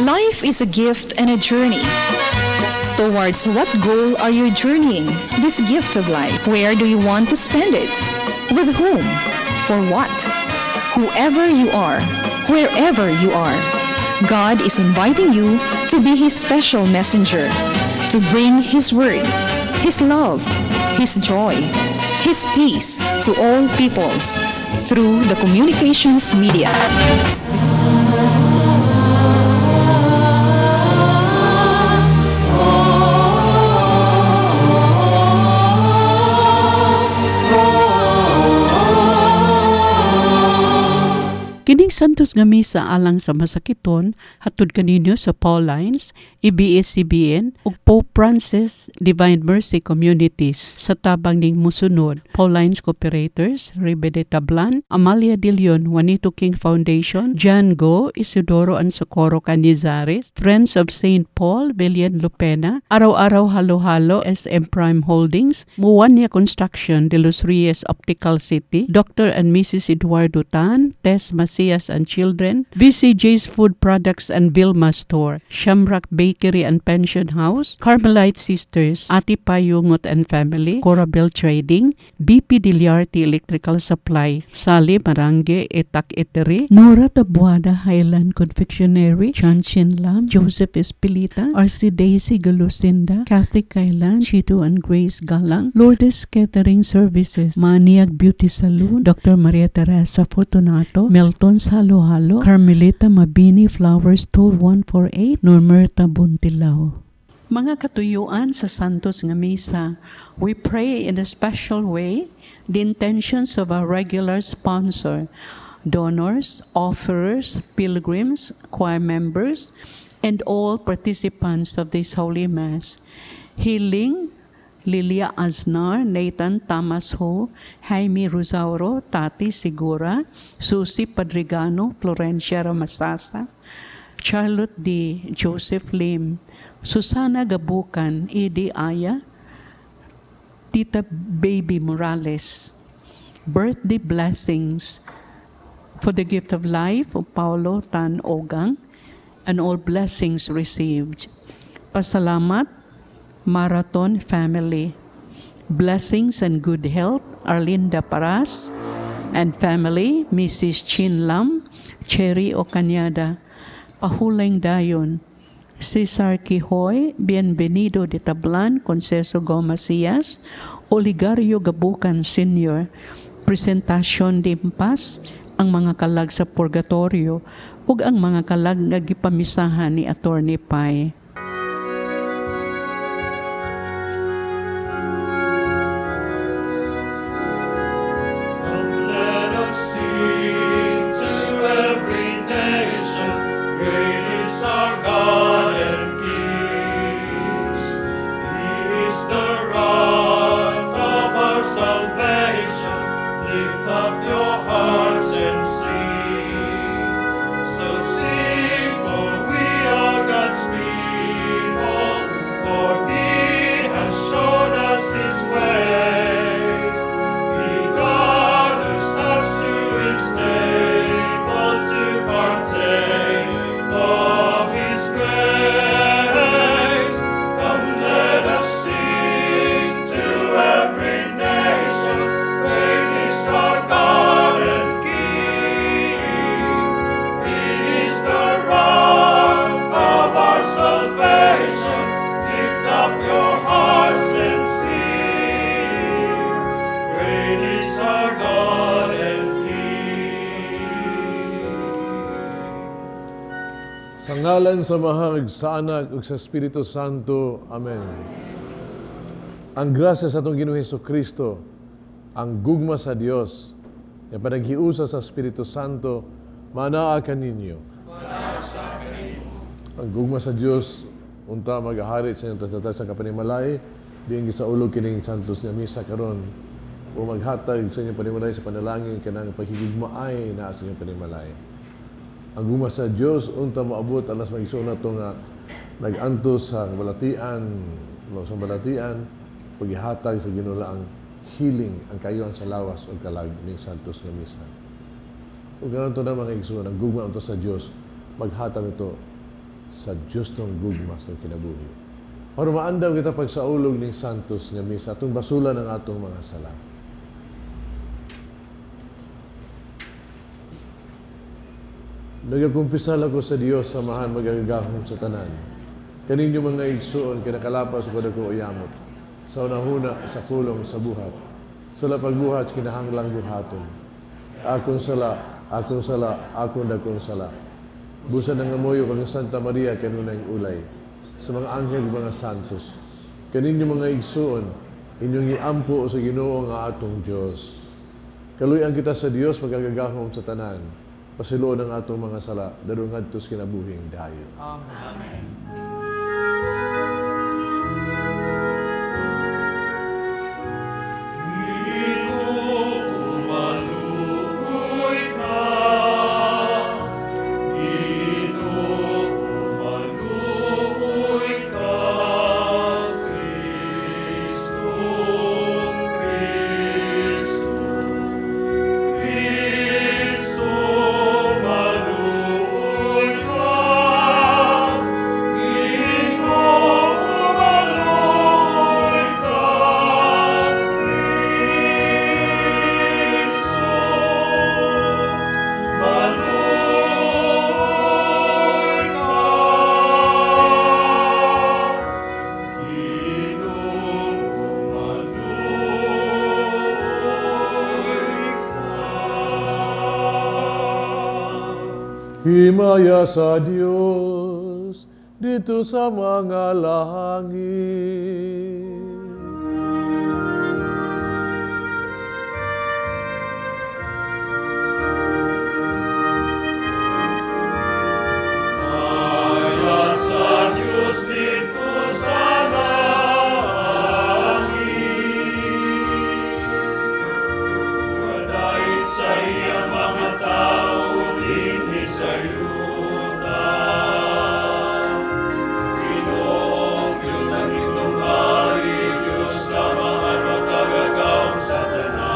Life is a gift and a journey. Towards what goal are you journeying this gift of life? Where do you want to spend it? With whom? For what? Whoever you are, wherever you are, God is inviting you to be His special messenger, to bring His word, His love, His joy, His peace to all peoples through the communications media. Kining Santos nga Misa alang sa masakiton hatud kaninyo sa Paulines, ABS-CBN ug Pope Francis Divine Mercy Communities sa tabang ning musunod: Paulines Cooperators, Ribe de Tablan, Amalia de Leon, Juanito King Foundation, John Go, Isidoro and Socorro Canizares, Friends of St. Paul, Villian Lupena, Araw-Araw Halo-Halo, SM Prime Holdings, Muwania Construction, De Los Reyes Optical City, Dr. and Mrs. Eduardo Tan, Tess Macias and Children, BCJ's Food Products and Vilma Store, Shamrock Bakery and Pension House, Carmelite Sisters, Ati Payungot and Family, Corabel Trading, BP Diliarte Electrical Supply, Sally Marange Etak Etere, Nora Tabuada Highland Confectionery, Chan Chin Lam, Joseph Espilita, RC Daisy Galucinda, Kathy Kailan, Chito and Grace Galang, Lourdes Catering Services, Maniag Beauty Salon, Dr. Maria Teresa Fortunato, Milton Halo-Halo, Carmelita Mabini Flowers 2148, Normerta Buntilao. Mga katuyuan sa Santos nga Misa, we pray in a special way the intentions of our regular sponsor, donors, offerers, pilgrims, choir members, and all participants of this Holy Mass. Healing, Lilia Aznar, Nathan Thomas Ho, Jaime Rosauro, Tati Segura, Susie Padrigano, Florencia Ramasasa, Charlotte D. Joseph Lim, Susana Gabukan, Edie Aya, Tita Baby Morales. Birthday blessings for the gift of life of Paulo Tan Ogang and all blessings received. Pasalamat, Marathon Family. Blessings and good health, Arlinda Paras and family, Mrs. Chin Lam, Cherry Ocanyada, Pahuleng Dayon, Cesar Quijoy, Bienvenido de Tablan, Conceso Gomacias, Oligario Gabucan Sr., Presentacion de Paz, ang mga kalag sa Purgatorio, ug ang mga kalag nga gipamisahan ni Attorney Pai. Come, let us sing to every nation, great is our God and King. He is the rock of our salvation. Lift up your hearts and sing. So sing, for we are God's people, for He has shown us His ways. He gathers us to His table to partake of His grace. Come, let us sing to every nation, great is our God and King. He is the rock of our salvation. Lift up your hearts and sing. Great is our God and King. Sa ngalan sa Amahan, sa Anak, ug sa Espiritu Santo. Amen. Ang grasya sa atong Ginoong Hesus Kristo, ang gugma sa Dios, nga panaghiusa sa Espiritu Santo, manaa kaninyo. Ang gugma sa Dios unta magahari sa inyong taas sa kapanimalay, diin gisaulog kining Santos nga Misa karon o maghatag sa inyong panimalay sa panalangin kanang paghigugmaay naa sa inyong panimalay. Ang gugma sa Dios unta moabot alas mag-igsoon nato nga nag-antos sa balatian, no, sa balatian paghihatag sa Ginoo ang healing, ang kaayohan sa lawas ug kalag ning Santos nga Misa. Ug karon to na, mga igsoon, ang gugma unto sa Dios maghatag nito Sa Diyos ng gugma sa kinabuhi. Para maandaw kita pagsaulog ning Santos nga misa, atong basulan ang atong mga sala. Nagakumpisal ako sa Dios, samahan magagahom sa tanan. Kaninyo mga igsuon, kinakalapas ko dako uyamot. Sa unahuna, sa kulong, sa buhat. Sa pagbuhat, kinahanglang buhaton. Akong sala, akong sala, akong dakong sala. Busa ng amoyo kang Santa Maria kanunay ulay. Sa mga anghel ug mga santos. Kaninyo mga igsuon, inyong iampo sa Ginoo nga atong Dios. Kaluy-an kita sa Dios magagagahom sa tanan. Pasiluon ang atong mga sala, darong ngadto sa kinabuhing dayon. Amen. Ginoo, maluoy ka. Ginoo, maluoy ka. Kristo, Kristo, Kristo, maluoy ka. Ginoo, maluoy ka. Kristo, maluoy ka. Ginoo, maluoy ka. Himaya sa Dios dito sa mga langit. Himaya sa Diyos dito sa langit. Kadait sa iyang mga tao dinhi sa yuta. Ginoong Diyos ng inyong hari, Diyos sa mga makagagahom sa tanan.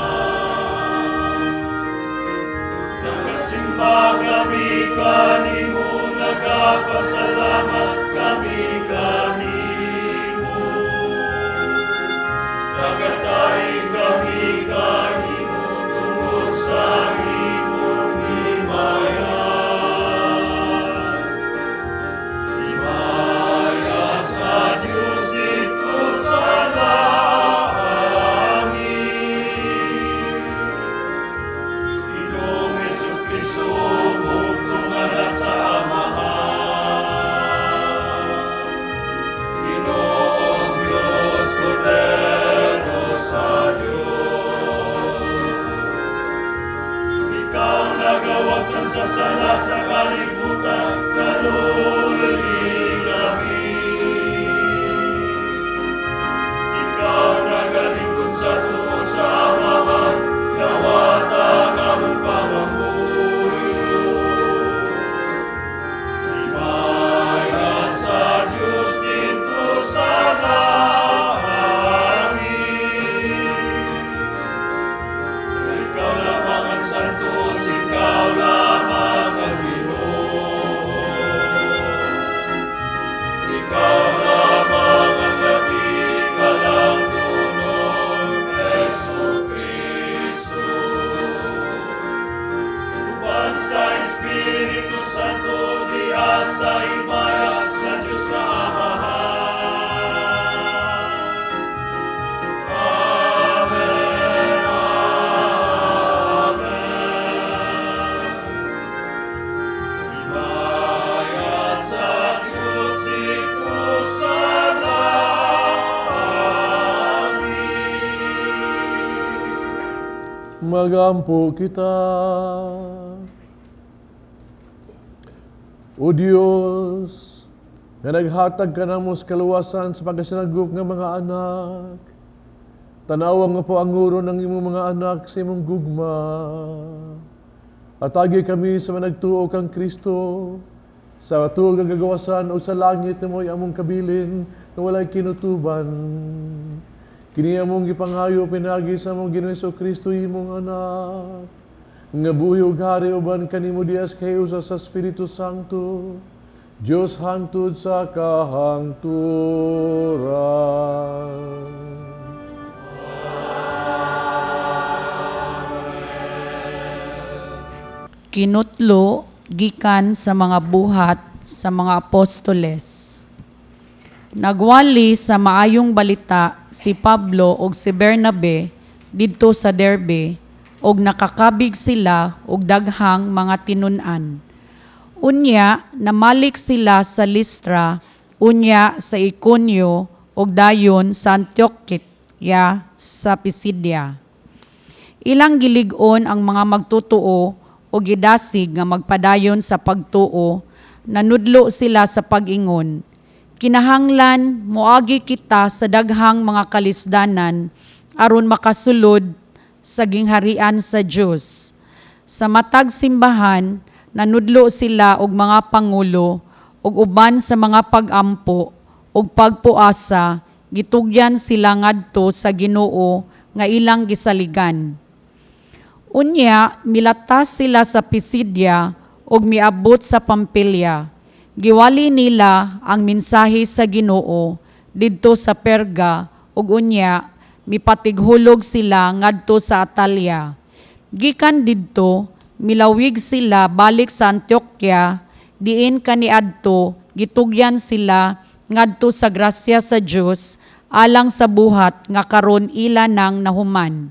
Nagasimba kami kanimo, nagapasalamat kami kanimo. Nagataig kami kanimo tungod sa imong himaya. Himaya sa Diyos dito sa langit. Ginoong Jesu Kristo, bugtong anak sa Amahan. Ginoong Diyos, Kordero sa Diyos. Ikaw nagawagtas sa sala sa kalibutan, kaluy kami. Ikaw nagalingkod sa tuo sa Amahan, nawata ang among pangamuyo. Himaya sa Diyos dito sa langit. Ikaw lamang ang santos, ikaw lamang ang Ginoo. Ikaw lamang ang labing alang-dunon, Jesu Kristo. Uban sa Espiritu Santo, diha sa himaya sa Diyos nga Amahan. Amen, Amen. Himaya sa Diyos dito sa langit. Magampo kita. O Diyos, nga naghatag ka namo sa kaluwasan sa pagkasinagop nga mga anak, tanawa nga po ang uro ng imong mga anak sa imong gugma. Atagi kami sa managtuo kang Kristo, sa tuog ang gagawasan o sa langit na mo'y among kabilin na walay kinutuban. Kini among gipangayo pinagi sa among Ginoong Kristo imong anak. Nga buhi ug hari uban kanimo dias kay usa sa Espiritu Santo Dios hangtod sa kahangturan. Kinutlo gikan sa mga buhat sa mga apostoles. Nagwali sa maayong balita si Pablo ug si Bernabe didto sa Derbe ug nakakabig sila og daghang mga tinun-an. Unya namalik sila sa Listra, unya sa Iconio ug dayon sa Antioquia sa Pisidia. Ilang gilig-on ang mga magtutuo o gidasig nga magpadayon sa pagtuo, nanudlo sila sa pag-ingon. Kinahanglan moagi kita sa daghang mga kalisdanan aron makasulod sa gingharian sa Dios. Sa matag simbahan, nanudlo sila og mga pangulo ug uban sa mga pag-ampo ug pagpuasa, gitugyan sila ngadto sa Ginoo nga ilang gisaligan. Unya, milatas sila sa Pisidia ug miabot sa Pampilya. Giwali nila ang mensahe sa Ginoo didto sa Perga ug unya mipatighulog sila ngadto sa Atalia. Gikan didto, milawig sila balik sa Antioquia, diin kaniadto gitugyan sila ngadto sa grasya sa Dios alang sa buhat nga karon ila nang nahuman.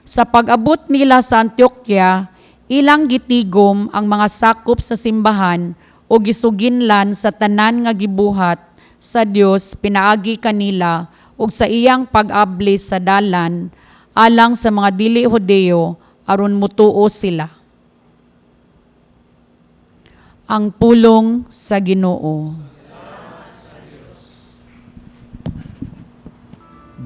Sa pag-abot nila sa Antioquia, ilang gitigom ang mga sakop sa simbahan o gisuginlan sa tanan nga gibuhat sa Dios pinaagi kanila ug sa iyang pag-abli sa dalan alang sa mga dili Hudeo aron mutuo sila. Ang pulong sa Ginoo.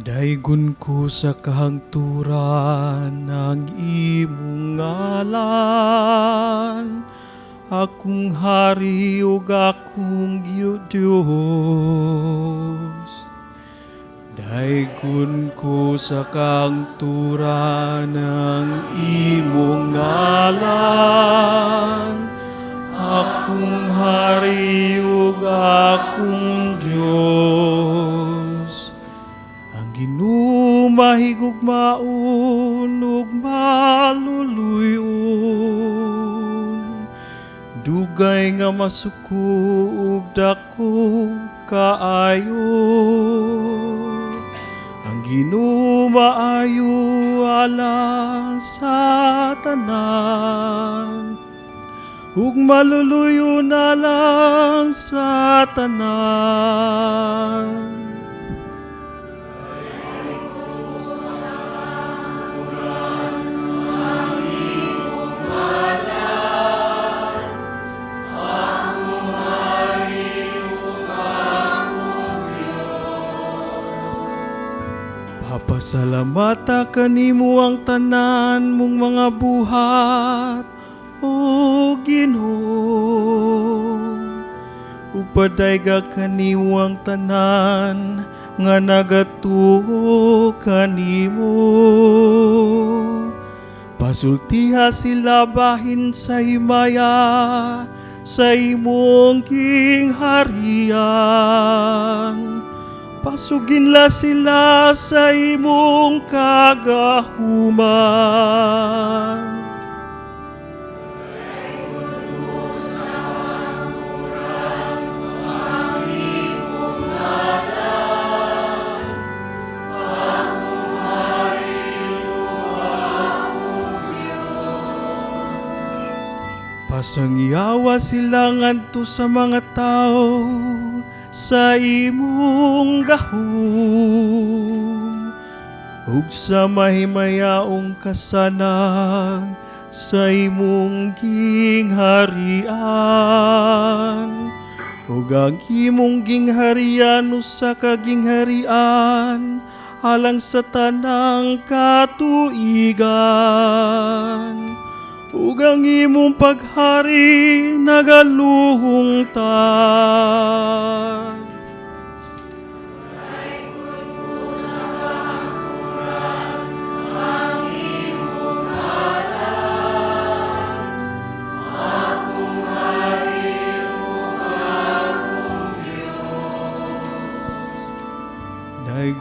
Daygon ko sa kahangturan ang imong ngalan, akong hari ug akong Diyos. Daygon ko sa kahangturan ang imong ngalan, akong hari ug akong Diyos. Ang Ginoo mahigugmaon ug maluluy-on, dugay nga masuko ug dako kaayo. Ang Ginoo maayo alang sa tanan, ug maluluy-on alang sa tanan. Papasalamata kanimo ang tanan mong mga buhat, o Ginoo. Ug padayga kanimo ang tanan nga nagatuo kanimo. Pasultiha sila bahin sa himaya sa imong gingharian. Pasuginla sila sa imong kagahuman. Pasangyawa sila ngadto sa mga tao sa imong gahom, ug sa mahimayaong kasanag sa imong gingharian. Ug ang imong gingharian usa ka gingharian alang sa tanang katuigan, ug ang imong paghari nagaluhungtan.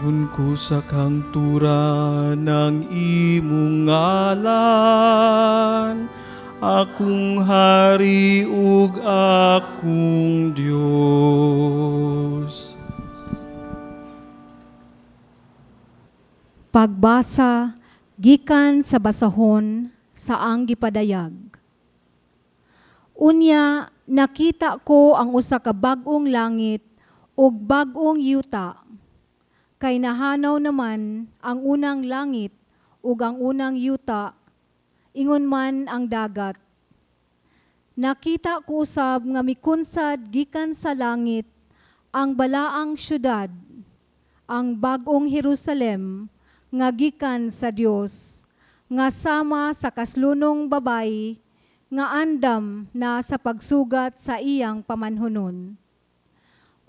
Daygon ko sa kangturan ang imong ngalan, akong hari ug akong Dios. Pagbasa gikan sa basahon sa ang gipadayag. Unya nakita ko ang usa ka bag-ong langit ug bag-ong yuta. Kay nahanaw naman ang unang langit ug ang unang yuta, ingon man ang dagat. Nakita ko usab nga mikunsad gikan sa langit ang balaang syudad, ang bag-ong Jerusalem nga gikan sa Dios, nga sama sa kaslunong babayi nga andam na sa pagsugat sa iyang pamanhunon.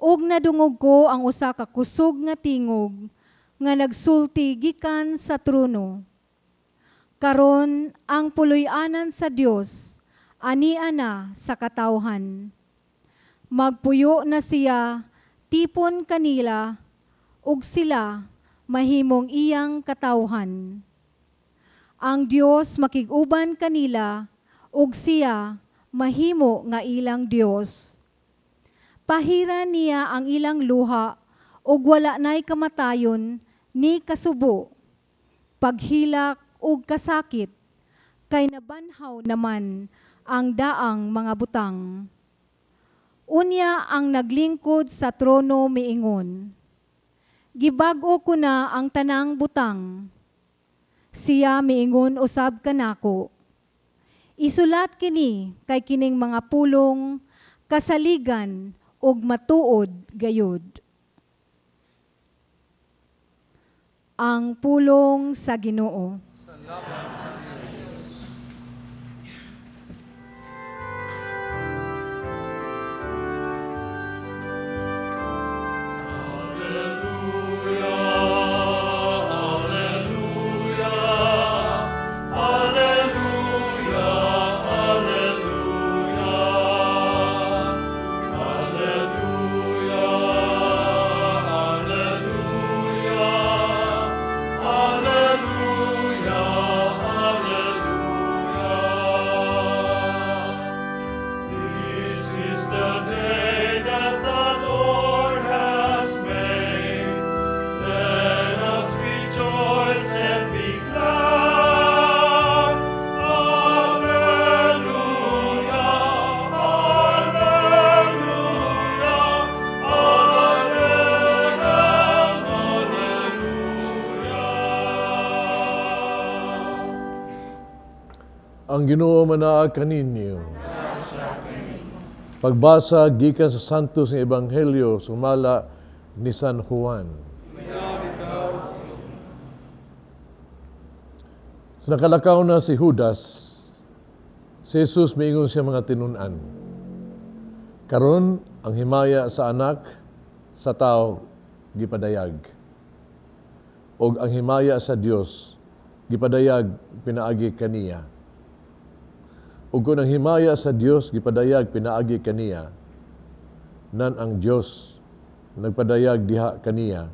Ug nadungog ko ang usa ka kusog nga tingog nga nagsulti gikan sa trono. Karon ang puloy-anan sa Dios ania na sa katawhan. Magpuyo na siya tipon kanila ug sila mahimong iyang katawhan. Ang Dios makig-uban kanila ug siya mahimo nga ilang Dios. Pahira niya ang ilang luha ug wala nay kamatayon ni kasubo, paghilak ug kasakit, kay nabanhaw naman ang daang mga butang. Unya ang naglingkod sa trono miingon, "Gibag-o ko na ang tanang butang." Siya miingon usab kanako, "Isulat kini kay kining mga pulong kasaligan ug matuod gayud." Ang pulong sa Ginoo. Salamat sa Diyos. Alleluia, alleluia, alleluia, alleluia, alleluia, alleluia, alleluia, alleluia. This is the day that the Lord has made. Let us rejoice and be glad. Alleluia, alleluia, alleluia, alleluia. Ang Ginoo manaa kaninyo. Pagbasa gikan sa Santos nga Ebanghelyo sumala ni San Juan. Sa nakalakaw na si Judas, si Jesus miingon siya mga tinun-an. Karon ang himaya sa anak sa tao gipadayag. Og ang himaya sa Dios gipadayag pinaagi kaniya. Ug kung ang himaya sa Dios gipadayag pinaagi kaniya, nan ang Dios nagpadayag diha kaniya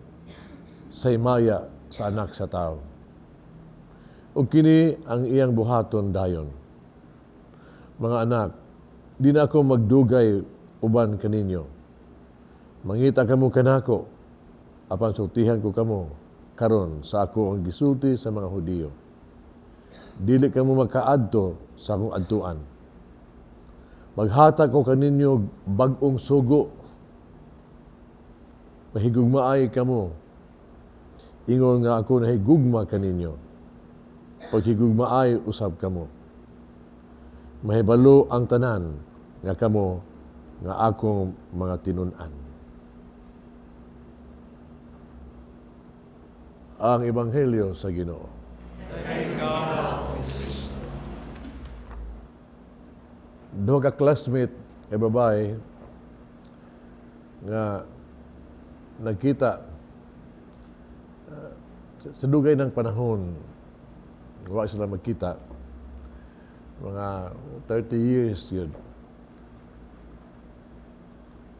sa himaya sa anak sa tao. Ug kini ang iyang buhaton dayon. Mga anak, di na ako magdugay uban kaninyo. Mangita kamo kanako, apan sultihan ko kamo karon sa ako ang gisulti sa mga Hudiyo. Dili kamo makaadto sa akong adtuan. Maghatag ko kaninyo bag-ong sugo. Mahigugmaay kamo. Ingon nga ako nahigugma kaninyo. Paghigugmaay usab kamo. Mahibalo ang tanan nga kamo nga akong mga tinun-an. Ang Ebanghelyo sa Ginoo. Duha ka classmate e babae nga nagkita sa dugay ng panahon, wa sila magkita, mga 30 years yun.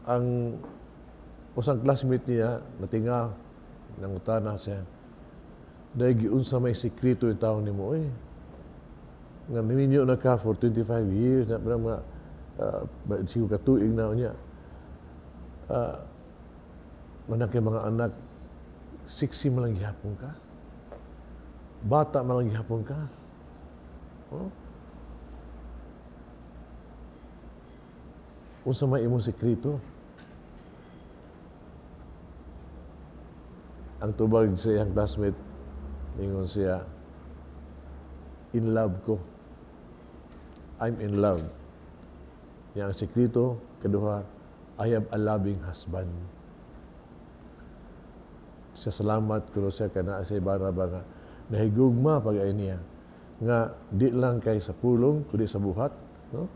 Ang usang classmate niya natinga Nangutana siya, "Day, giunsa may sekreto yung tao nimo, oy? Nga niminyo na ka for 25 years, na mga siguro katuig na niya. Manang kay mga anak, sexy man lang gihapon ka. Bata man lang gihapon ka. Oh? Unsa may imong sekreto?" Ang tubag sa iyang classmate, ingon siya, "In love ko. I'm in love." Yang ang sekreto, kaduha, "I have a loving husband." Siya salamat kuno siya kana sa ibana ba nga nahigugma pag ay niya nga di lang kay sa pulong kundi sa buhat, no?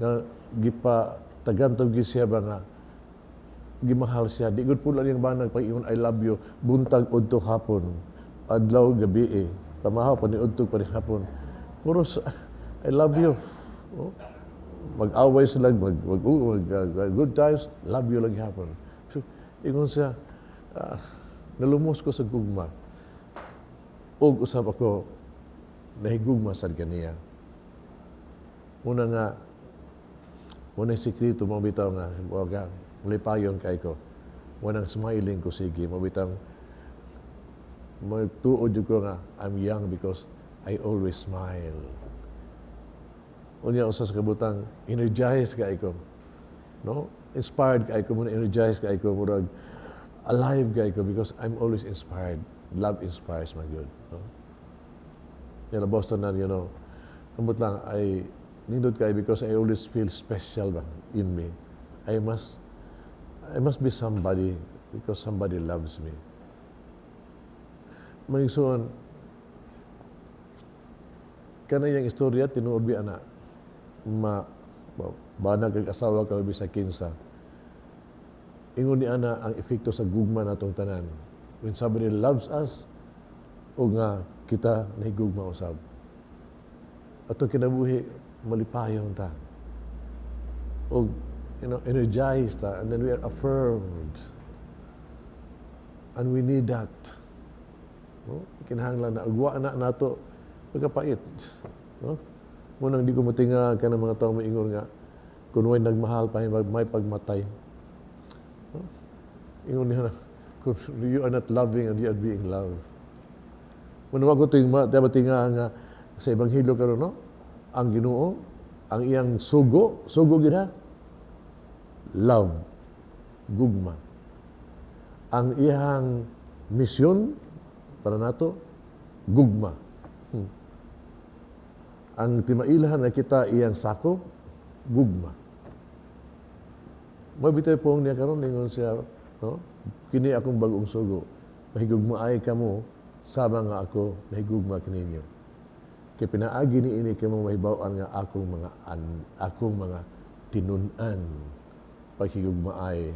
Nga gipa tagantob gyud siya ba nga gimahal siya. Di gud pula niyang banag pag ingon "I love you" buntag udto hapon, adlaw gabi eh, pamahaw pa ni udto pa ni hapon, puro sa, "I love you," oh? Mag-away sila, mag, mag, mag, mag good times, "Love you" lang hapon. So ingon siya, "Nalumos ko sa gugma ug usab ako nahigugma sad kaniya." Una nga muna sikreto mo bitaw nga waga lipayon kay ko, wanang smiling ko sige mo bitang magtuod jud ko nga I'm young because I always smile. Unya usa sa kabutang energized kay ko, no? Inspired kay ko mo, energized kay ko, murag alive kay ko because I'm always inspired. Love inspires my good, no? Yan, Boston na, ambot lang, ay, nindot kay because I always feel special ba in me. I must be somebody because somebody loves me. Mga igsoon, kana iyang istorya, tinuod bi ana, ma, bana kag asawa ka bisa kinsa. Ingon ni ana ang epekto sa gugma natong tanan. When somebody loves us, o nga kita nahigugma usab. Atong kinabuhi, malipayon ta. O, energized ta, and then we are affirmed. And we need that. No? Kinahanglan na, ugwa na nato, magkapait. No? Munang di ko matinga ka ng mga tao maingon nga, kung way nagmahal pa, may pagmatay. No? Ingon niya na, kung you are not loving and you are being loved. Manuwag ko ito yung matinga nga sa Ebanghelyo karon, no? Ang Ginoo, ang iyang sugo, sugo gid ha? Love, gugma. Ang iyang misyon para nato, gugma. Ang timailhan na kita iyang sako, gugma. Mabitay pong niya karon ningon siya, no? "Kini akong bag-ong sugo, mahigugmaay kamo sama nga ako nahigugma kaninyo. Kay pinaagi ni ini kamo mahibaw-an nga akong mga tinun-an paghigugmaay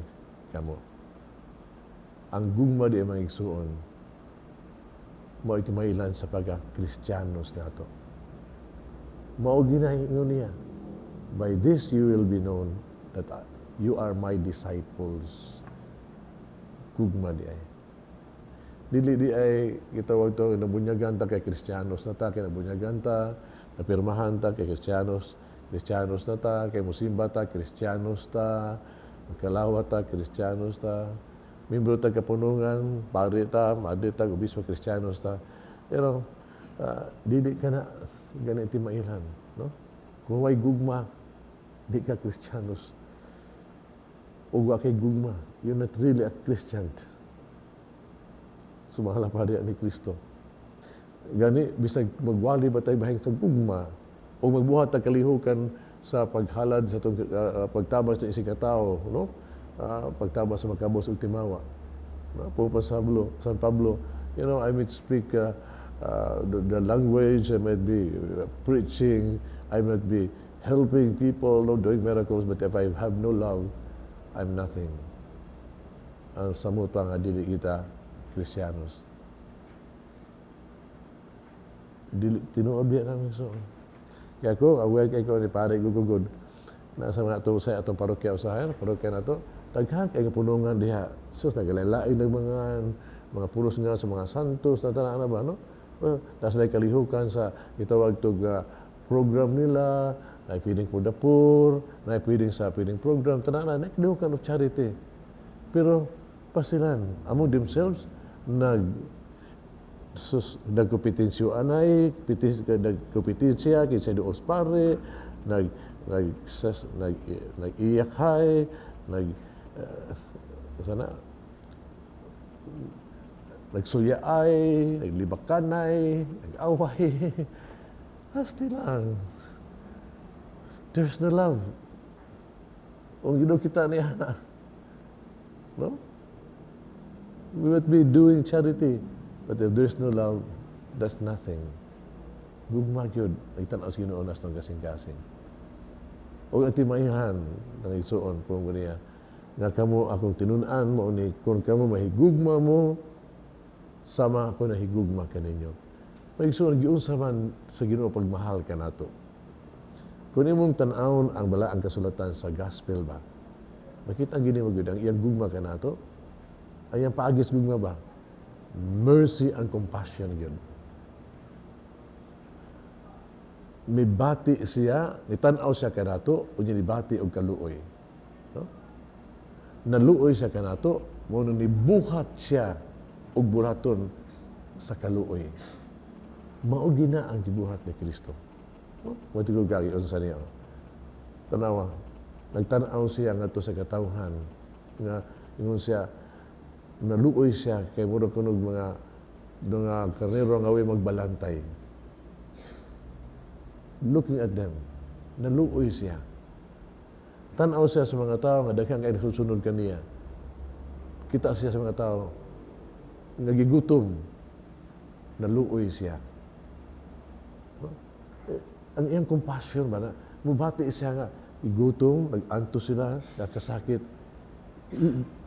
kamo." Ang gugma di mga igsuon mao timailhan sa pagka-Kristiyanos nato. Mao ginaingon niya, "By this you will be known that you are my disciples." Gugma di ay. Dili di ay gitawag to nabunyagan ta kay Kristiyanos na ta, kay nabunyagan ta, napirmahan ta kay Kristiyanos, Kristiyanos na ta, kay musimba ta, Kristiyanos ta, magkalawa ta, Kristiyanos ta, membro ta kapunungan, pari ta, madre ta, obispo, Kristiyanos ta. Pero dili ka na gani timailhan, no? Kung way gugma, di ka Kristiyanos. O wa kay gugma, you're not really a Christian. Sumala pa ni Kristo. Gani, bisag magwali ba tayo bahing sa gugma, o magbuhat ta kalihukan sa paghalad sa itong pagtabang sa isang katao, no? Pagtabang sa makabos ug timawa. No? Pope Pablo, San Pablo, I might speak the language, I might be preaching, I might be helping people, no, doing miracles, but if I have no love, I'm nothing. Ang samot pa nga dili kita Kristiyanos. Dili, tinuod biya namin so. Kaya ko, aware kay ko ni pare gugugod. Nasa mga ato sa atong parokya usahay, parokya nato, daghan kay punungan diha. Sus, nagalain ng mga pulos nga sa mga santos na tanan na ba, no? Well, nasa na kalihukan sa gitawag tog program nila, na feeding for the poor, na feeding sa feeding program, tanan na kalihukan of charity. Pero pasilan among themselves nag sus, nagkompetensyo anay, nagkompetensya kinsa duos pare, nag nag sas, nag nag-iyakhay, nag sana nagsuyaay, naglibakanay, nag-away. Asti lang. There's no love. Kung gino kita niya na. No? We might be doing charity, but if there's no love, that's nothing. Gugma gyud, nagtan-aw sa Ginoo nas ng kasing-kasing. O ang timaihan ng isuon kung niya, nga kamo akong tinun-an mao ni kung kamo mahigugma mo sama ako nahigugma kaninyo. Maigsuon, giunsa man sa Ginoo pagmahal kanato? Kung imong tan-awon ang balaang kasulatan sa gospel ba, makita gini mo gyud ang iyang gugma kanato, ang iyang paagis gugma ba? Mercy and compassion gyud. Mibati siya, nitan-aw siya kanato, unya nibati og kaluoy. No? Naluoy siya kanato, mao nang nibuhat siya og bulaton sa kaluoy. Mao gina ang gibuhat ni Kristo. No? Mo tigog kagi unsa niya. Tanawa, nagtan-aw siya ngadto sa katawhan nga ingon siya, naluoy siya kay mura kunog mga karnero nga way magbalantay. Looking at them, naluoy siya. Tan-aw siya sa mga tao nga daghang kay nasusunod kaniya. Kita siya sa mga tao nga gigutom, naluoy siya. No? Ang iyang compassion ba na, mubati siya nga igutom, nag-anto sila, nakasakit.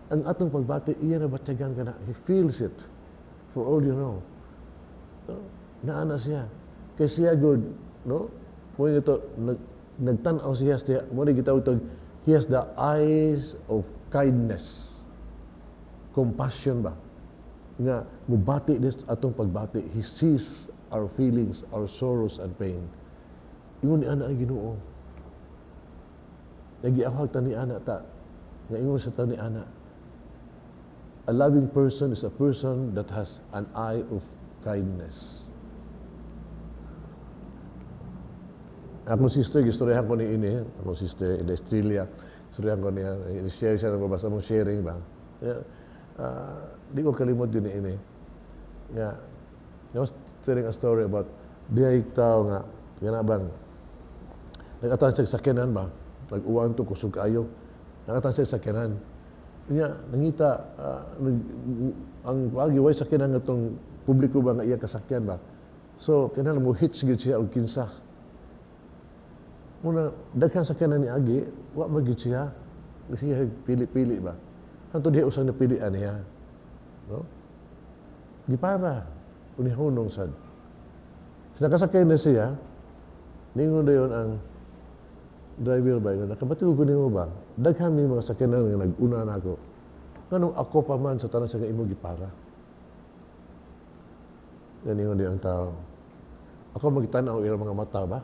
Ang atong pagbati, iya na batyagan ka na. He feels it, for all you know. No? Naana siya. Kay siya good, no? Mo ito, nagtan-aw siya, siya, mo ni gitawag ito, he has the eyes of kindness. Compassion ba? Nga, mubati this atong pagbati, he sees our feelings, our sorrows and pain. Ingon ni ana ang Ginoo. Nagiawhag ta ni ana ta. Nga ingon sa ta ni ana. A loving person is a person that has an eye of kindness. Akong sister, gistoryahan ko ni ini, akong sister in Australia, istoryahan ko niya, i-share siya, basta mong sharing ba. Yeah. Di ko kalimot yun ni ini. Nga, I was telling a story about diay tao nga, nga bang, nag-atan siya sa sakyanan ba, nag-uwan to, kusog kayo, nag-atan siya sa sakyanan. Nya, nangita, ang pagi, way sakyanan nga tong publiko ba nga iya kasakyan ba. So, kinahanglan mo hitch gyud siya og kinsa. Muna, daghan sakyanan ni Agi, wa man gyud siya. Kasi siya pili-pili ba. Hanto diha usang napilian niya. No? Gipara, unihunong sad. So, nakasakay na siya, ningon na yun ang driver ba, yun, nakabati ko nimo ba, daghan mi mga sakyanan nga nag-una na ako. Nganong ako pa man sa tanan sa imo gipara. Ganingon di ang tao. Ako magtan-aw ilang mga mata ba?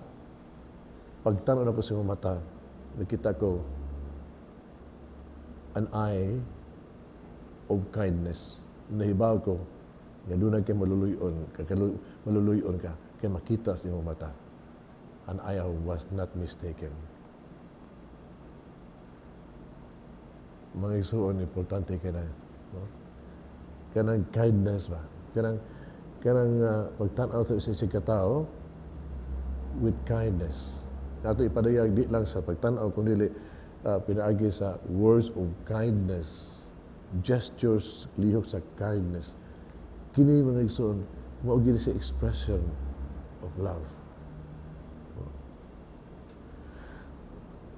Pagtan-aw na ko sa mga mata, nakita ko an eye of kindness. Nahibaw ko, nga doon kay maluluyon, maluluyon ka, kay makita sa imong mata. And I was not mistaken. Mga igsuon, importante kay na, no? Kanang kindness ba? Kanang pagtan-aw sa isang katao with kindness. Ato ipadayag di lang sa pagtan-aw, kundi pinaagi sa words of kindness, gestures, lihok sa kindness. Kini mga igsoon, mao gyud sa expression of love.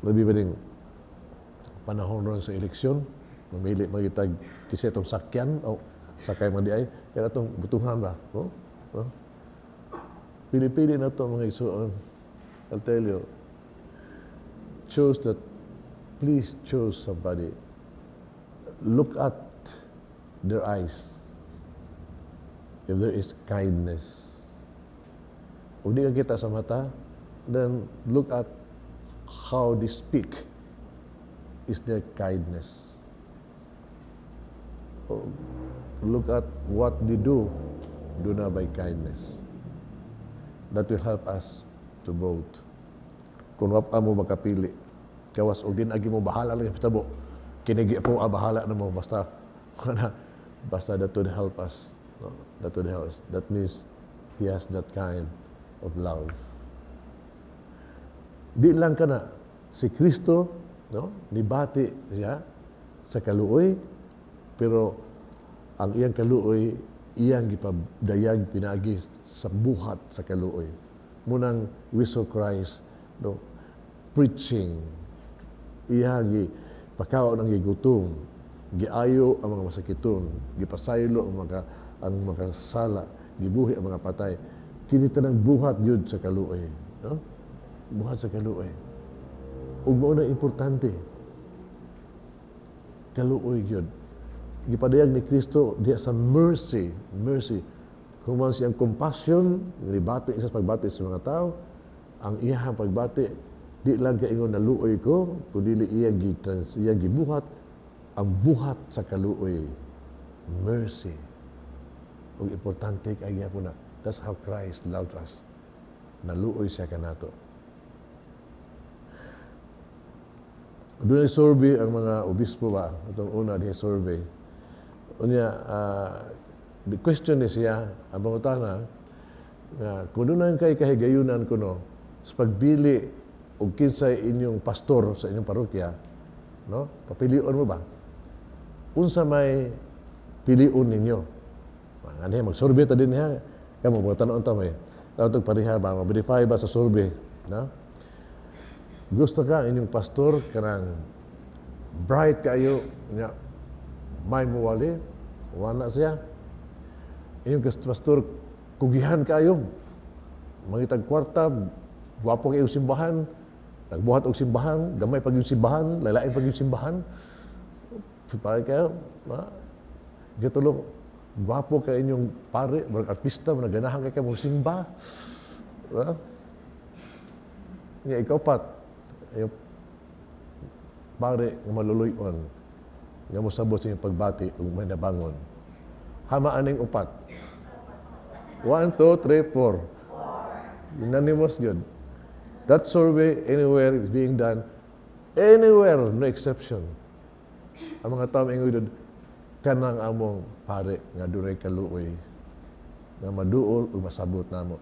Labi ba ning panahon ron sa eleksyon, mamili magitag kasi itong sakyan o sakay man di ay, kaya itong butuhan ba? No? No? Pili-pili na ito mga igsoon. I'll tell you, Choose that, please choose somebody. Look at their eyes. If there is kindness. Kung di ka kita sa mata, then look at how they speak. Is there kindness? Oh, look at what they do. Do na by kindness. That will help us to vote. Kung wa pa mo makapili, gawas og din agi mo, bahala lang yung tabo. Kinigi po, ah, bahala na mo basta basta that would help us. No? That would help us. That means he has that kind of love. Di lang kana si Kristo, no, nibati siya sa kaluoy, pero ang iyang kaluoy iyang gipadayag pinaagi sa buhat sa kaluoy. Mao nang we saw Christ, no, preaching, iyang gipakaon ang gigutom, giayo ang mga masakiton, gipasaylo ang mga sala, gibuhi ang mga patay. Kini tanang buhat gyud sa kaluoy, no? Buhat sa kaluoy. Ug mao na importante. Kaluoy gyud. Gipadayag ni Kristo diha sa mercy, mercy. Human siyang compassion, nibati sa pagbati sa mga tao, ang iyang pagbati di lang kaingon naluoy ko, kundi iyang gibuhat ang buhat sa kaluoy, mercy. Ug importante kay gyapon na that's how Christ loved us. Naluoy siya kanato. Doon ay survey ang mga obispo ba, itong una di survey. Unya, the question is siya, ang pangutana, nga kung doon kay kahigayunan kuno sa pagbili og kinsay inyong pastor sa inyong parokya, no? Papilion mo ba? Unsa may pilion ninyo? Ano, mag-survey ta din niya. Kamo mga tan-on ta may. Tawag pareha ba, ma-verify ba sa survey, no? Gusto ka inyong pastor kanang bright kayo nya may muwali, wala siya. Inyong pastor kugihan kayo, mangitag kwarta, gwapo kayo simbahan, nagbuhat og simbahan, gamay pag yung simbahan, lalain pag yung simbahan. Pare kayo, ma, gitulo, gwapo kay inyong pare, mga artista, mga ganahan kay mo simba. Diba? Nga ikaw pat, yung pare nga maluluyon, nga mosabot sa inyong pagbati ug may nabangon. Hama aning upat. One, two, three, four. Unanimous yun. That survey anywhere is being done, anywhere, no exception. Ang mga tao ingon kanang among pare nga dunay kaluoy nga maduol ug masabot namo.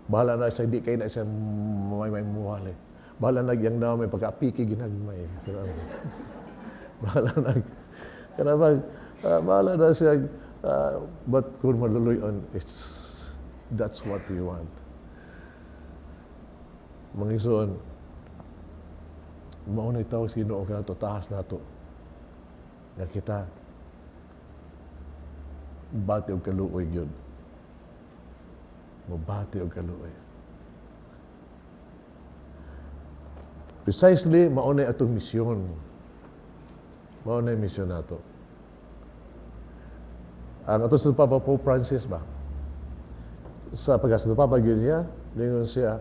Bahala na siya, di kay na siya may muwali. Bahala na yang na may pagkaapiki ginagmay. Bahala na. Kana ba, bahala na siya, but kung maluluyon, that's what we want. Mga igsoon, mao na tawag sa Ginoo kanato, tahas nato nga kita bati og kaluoy gyud. Mobati og kaluoy. Precisely, mao na atong misyon. Mao na misyon nato. Ang ato sa Papa Pope Francis ba? Sa pagkasa Papa gyud niya, ningon siya,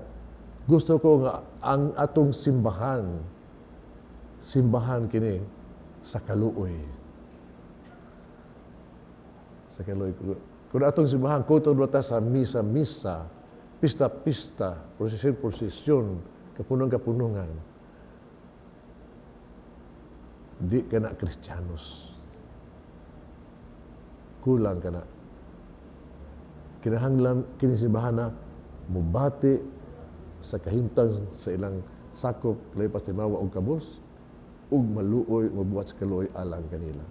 gusto ko nga ang atong simbahan, simbahan kini sa kaluoy. Sa kaluoy. Kung atong simbahan, kutod ta sa misa-misa, pista-pista, prosesyon-prosesyon, kapunong-kapunungan, di ka na Kristiyanos. Kulang ka na. Kinahanglan, kini simbahan na mubati sa kahimtang sa ilang sakop, lahi pa timawa og kabus, ug maluoy, mabuhat sa kaluoy alang kanila.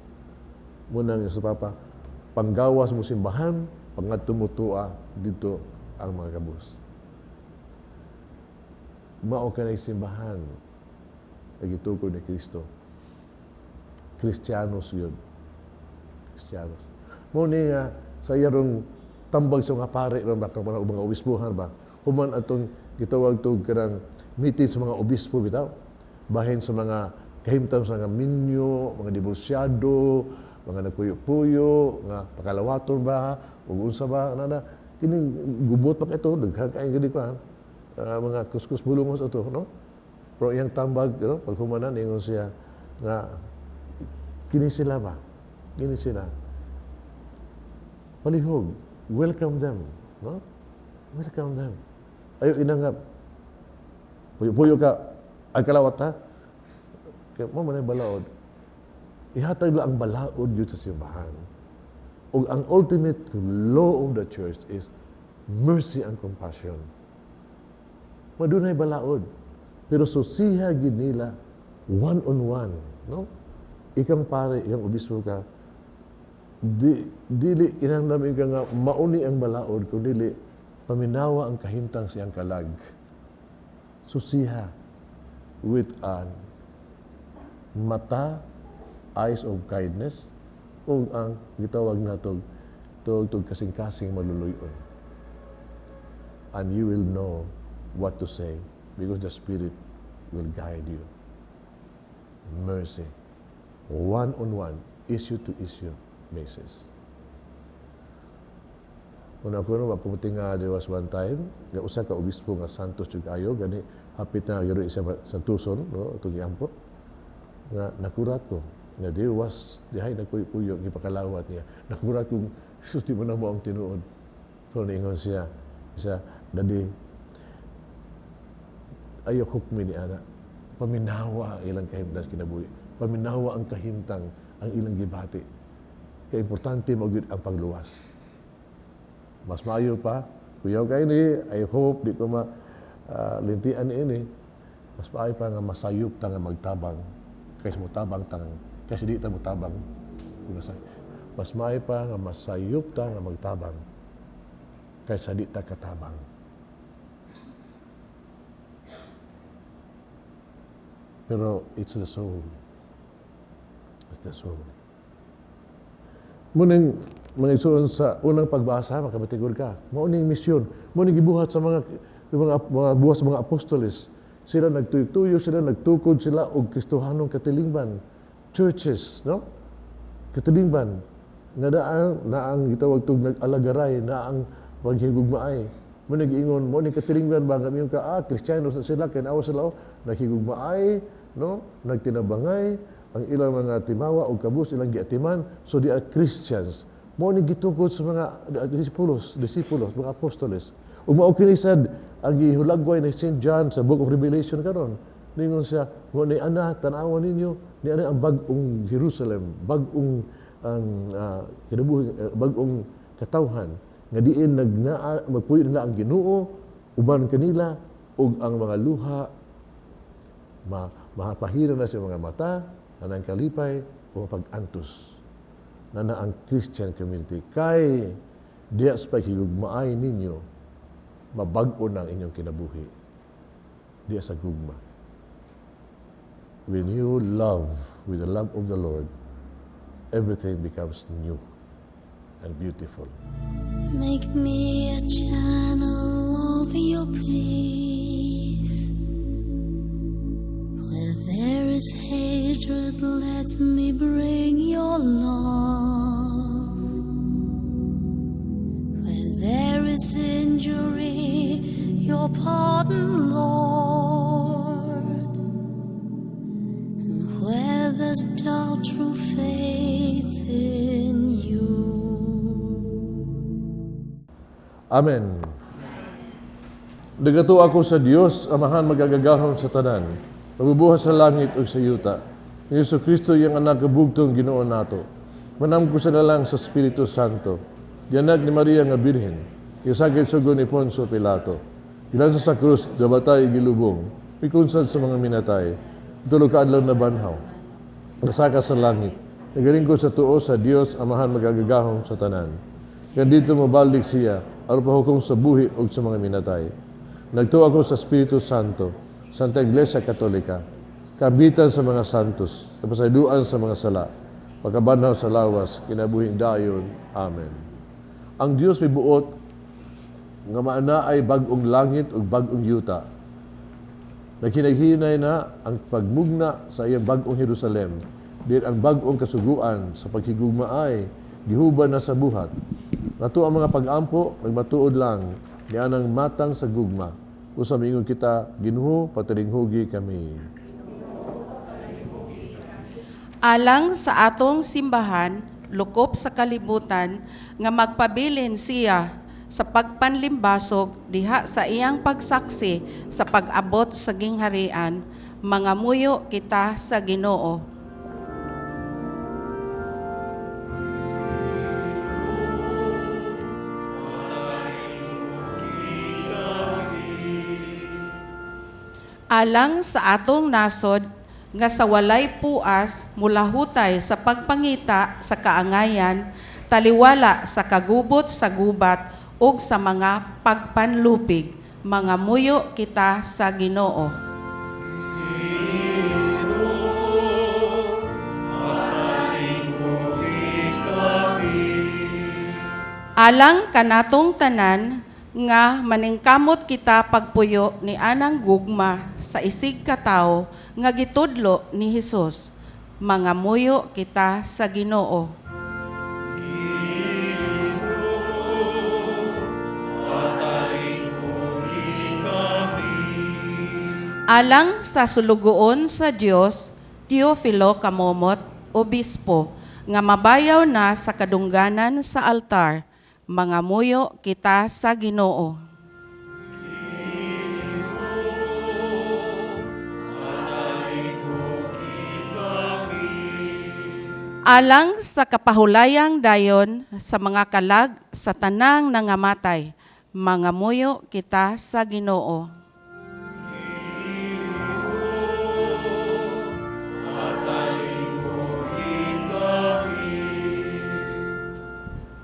Munang sa Papa, panggawas mo simbahan, pangadto mo tuwa dito ang mga kabus. Mao ka na simbahan, nagitukoy ni Kristo. Kristiyanos yun. Kristiyanos. Mao ni nga, sa iyarong tambag sa mga pare, ron ba, mga mga obispuhan ba, human atong gitawag to kanang meeting sa mga obispo bitaw. Bahin sa mga kahimtang sa mga minyo, mga diborsyado, mga nagpuyo-puyo, nga pakalawaton ba, ug unsa ba, na kining gubot pa ito, daghan kaayo gani kuan, mga kuskus bulungos ato, no? Pero iyang tambag, no? Pag humanan, ingon siya nga kini sila ba? Kini sila. Palihog, welcome them, no? Welcome them. Ayo inangap. Puyo-puyo ka, ay kalawat ha. Kaya mo man ay balaod. Ihatag lang ang balaod yun sa simbahan. Ug ang ultimate law of the church is mercy and compassion. Madunay balaod. Pero susiha gid nila one-on-one, no? Ikang pare, ikang obispo ka, di, dili kinahanglan ka nga mauni ang balaod, kun dili paminawa ang kahimtang siyang kalag. Susiha with an mata, eyes of kindness, ug ang gitawag nato tug tug kasing-kasing maluluyon. And you will know what to say because the Spirit will guide you. Mercy. One-on-one, issue to issue basis. Una ko no, maputi nga there was one time, nga usa ka obispo nga Santos jud ayo, gani hapit na gyud isa Santoson, no, itong giampo, nga nakurat ko nga there was dihay nagpuyo-puyo, gipakalawat niya. Nakurat ko, "Jesus, di mo na mo ang tinuod." Pero niingon siya siya, "Dadi, ayo hukmi ni ana. Paminawa ang ilang kahimtang sa kinabuhi. Paminawa ang kahimtang ang ilang gibati." Kay importante mo gyud ang pagluwas. Mas maayo pa, kuyaw kay ni, I hope di ko ma lintian ini. Mas maayo pa nga masayop ta nga magtabang kaysa motabang tang kaysa di ta motabang. Mas maayo pa nga masayop ta nga magtabang kaysa di ta katabang. Pero it's the soul. It's the soul. Muning mga igsoon, sa unang pagbasa, makabatigol ka. Mao ning misyon. Mao ning gibuhat sa mga buhat sa mga apostoles. Sila nagtuyo-tuyo, sila nagtukod sila og Kristohanong katilingban. Churches, no? Katilingban. Nga naang gitawag tug nag-alagaray, naang paghigugmaay. Mo nag-ingon, mo ni katilingban ba nga ka, Kristiyano sa sila, kay naawa sila, oh, naghigugmaay, no? Nagtinabangay, ang ilang mga timawa o kabus ilang giatiman, so they are Christians. Mo ni gitukod sa mga disipulos, mga apostoles. Ug mao kini sad ang gihulagway ni St. John sa Book of Revelation karon. Ningon siya, mo ni ana, tan-awan ninyo, ni ana ang bag-ong Jerusalem, bag-ong ang kinabuhi, bag-ong katawhan nga diin nagnaa magpuyo nila ang Ginoo uban kanila ug ang mga luha mahapahira na sa mga mata anang kalipay o pag-antos na na ang Christian community kay diya sa paghigugmaay ninyo mabag-o na ang inyong kinabuhi diya sa gugma. When you love with the love of the Lord, everything becomes new and beautiful. Make me a channel of your peace. Where there is hatred, let me bring your love. Where there is injury, your pardon, Lord. And where there's doubt, true faith in you. Amen. Nagatuo ako sa Dios, Amahan magagagahom sa tanan, magbubuhat sa langit ug sa yuta. Ni Hesus Kristo iyang anak bugtong Ginoo nato. Manamko sa lalang sa Espiritu Santo. Gianak ni Maria nga Birhen. Gisakit sugo ni Poncio Pilato. Gilansa sa krus, gabatay gilubong. Mikunsad sa mga minatay. Tulo ka adlaw na banhaw. Nasaka sa langit. Nagalingkod sa tuo sa Dios, Amahan magagagahom sa tanan. Kaya dito mabalik siya, aron pahukom sa buhi ug sa mga minatay. Nagtuo ako sa Espiritu Santo, Santa Iglesia Katolika, kabitan sa mga santos, kapasayduan sa mga sala, pagkabanhaw sa lawas, kinabuhing dayon. Amen. Ang Dios may buot nga maana ay bag-ong langit ug bag-ong yuta. Naghinay-hinay na ang pagmugna sa iyang bag-ong Jerusalem, diin ang bag-ong kasuguan sa paghigugmaay gihuban na sa buhat. Nato ang mga pag-ampo nagmatuod lang nianang matang sa gugma. Usa miingon kita, Ginoo, patalinghugi kami. Alang sa atong simbahan, lukop sa kalibutan, nga magpabilin siya sa pagpanlimbasog diha sa iyang pagsaksi sa pag-abot sa gingharian, mangamuyo kita sa Ginoo. Alang sa atong nasod nga sa walay puas mulahutay sa pagpangita sa kaangayan, taliwala sa kagubot sa gubat ug sa mga pagpanlupig, mangamuyo kita sa Ginoo. Alang kanatong tanan nga maningkamot kita pagpuyo ni anang gugma sa isig katawo nga gitudlo ni Hesus, mangamuyo kita sa Ginoo. Alang sa sulugoon sa Dios, Teofilo Camomot, Obispo, nga mabayaw na sa kadungganan sa altar, mangamuyo kita sa Ginoo. Alang sa kapahulayang dayon sa mga kalag sa tanang nangamatay, mangamuyo kita sa Ginoo.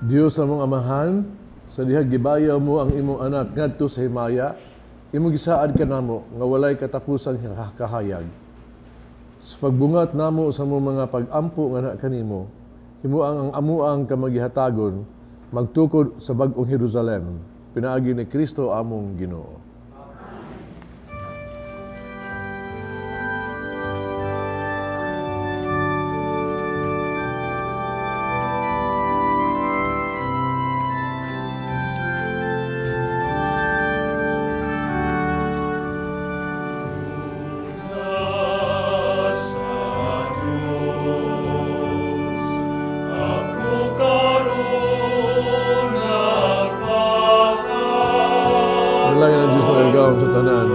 Dios among Amahan, sa dihang gibayaw mo ang imong anak ngadto sa himaya, imong gisaad kanamo nga walay katapusang kahayag. Sa pagbungat namo sa among mga pag-ampo nga na kanimo, himuang ang amuang kamagihatagon magtukod sa bag-ong Jerusalem, pinaagi ni Kristo among Ginoo. Dalangin ang Diyos makagagahom sa tanan,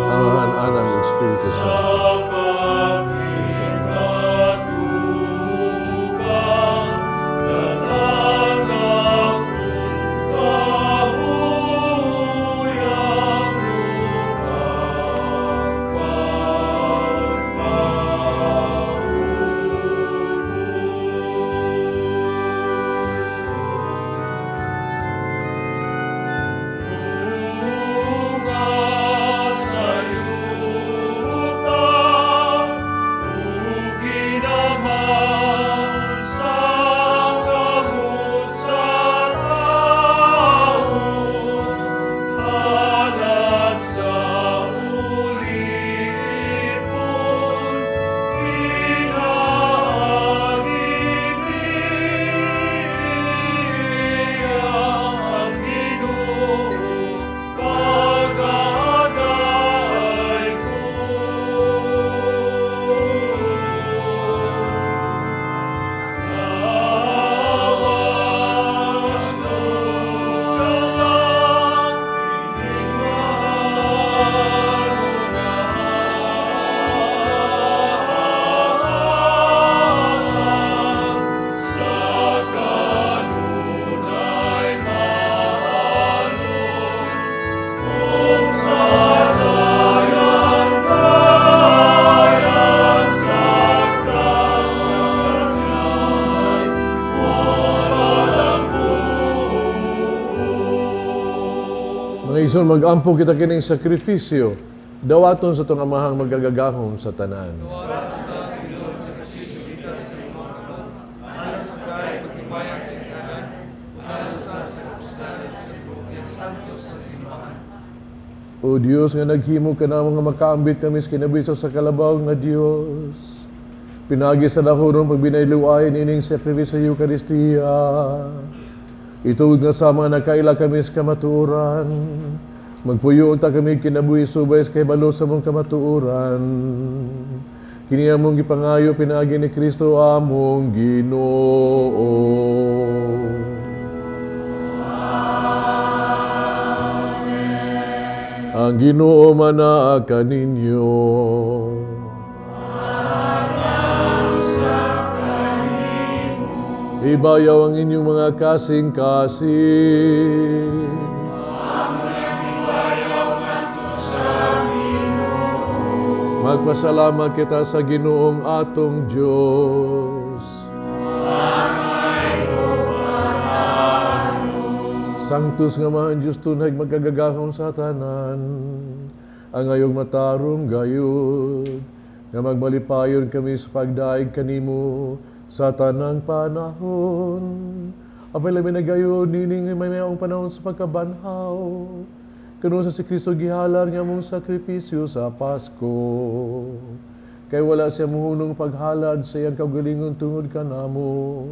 Amahan, Anak, ug Espiritu Santo. Mga igsoon, mag-ampo kita kining sakripisyo, dawaton sa itong amahang magagagahom sa tanan. O Dios nga naghimo ka na mga makaambit kami sa kinabuhi sa kalabaw nga Dios. Pinagi sa dahurong pagbinayluay nining sakripisyo sa Eukaristiya. Itugod nga sa mga nakaila kami sa kamatuoran. Magpuyo unta kami kinabuhi subay sa kahibalo sa mong kamatuoran. Kini among gipangayo pinaagi ni Kristo among Ginoo. Amen. Ang Ginoo manaa kaninyo. Ibayaw ang inyong mga kasing-kasing. Magpasalamat kita sa Ginoong atong Diyos. Sanctus nga mahan Diyos tunay magkagagahom sa tanan, ang ayong matarong gayud, nga magmalipayon kami sa pagdaig kanimo sa tanang panahon. Apay labi na gayon nining may maong panahon sa pagkabanhaw. Kano sa si Kristo gihalar nga mong sakripisyo sa Pasko. Kay wala siya muhunong paghalad sa iyang kaugalingon tungod kanamo.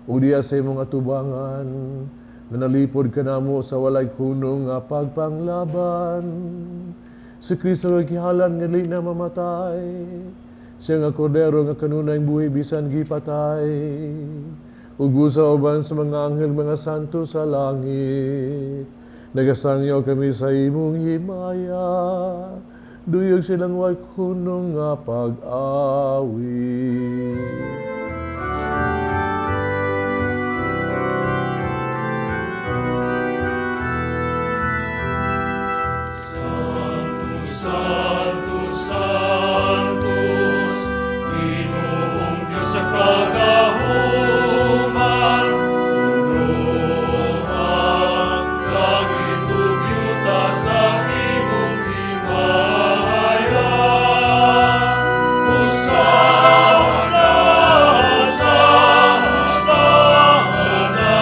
Ug diya sa imong atubangan, nanalipod kanamo sa walay hunong nga pagpanglaban. Si Kristo nga gihalan nga dili na mamatay. Siya nga kordero nga kanunay buhi bisan gipatay. Ug busa uban sa mga anghel mga santo sa langit. Nagasangyaw kami sa imong himaya. Duyog silang way hunong nga pag-awit. Santo, Santo, Santos, Ginoong Diyos sa kagahuman, puno ang langit ug yuta sa imong himaya. Hosana, Hosana, Hosana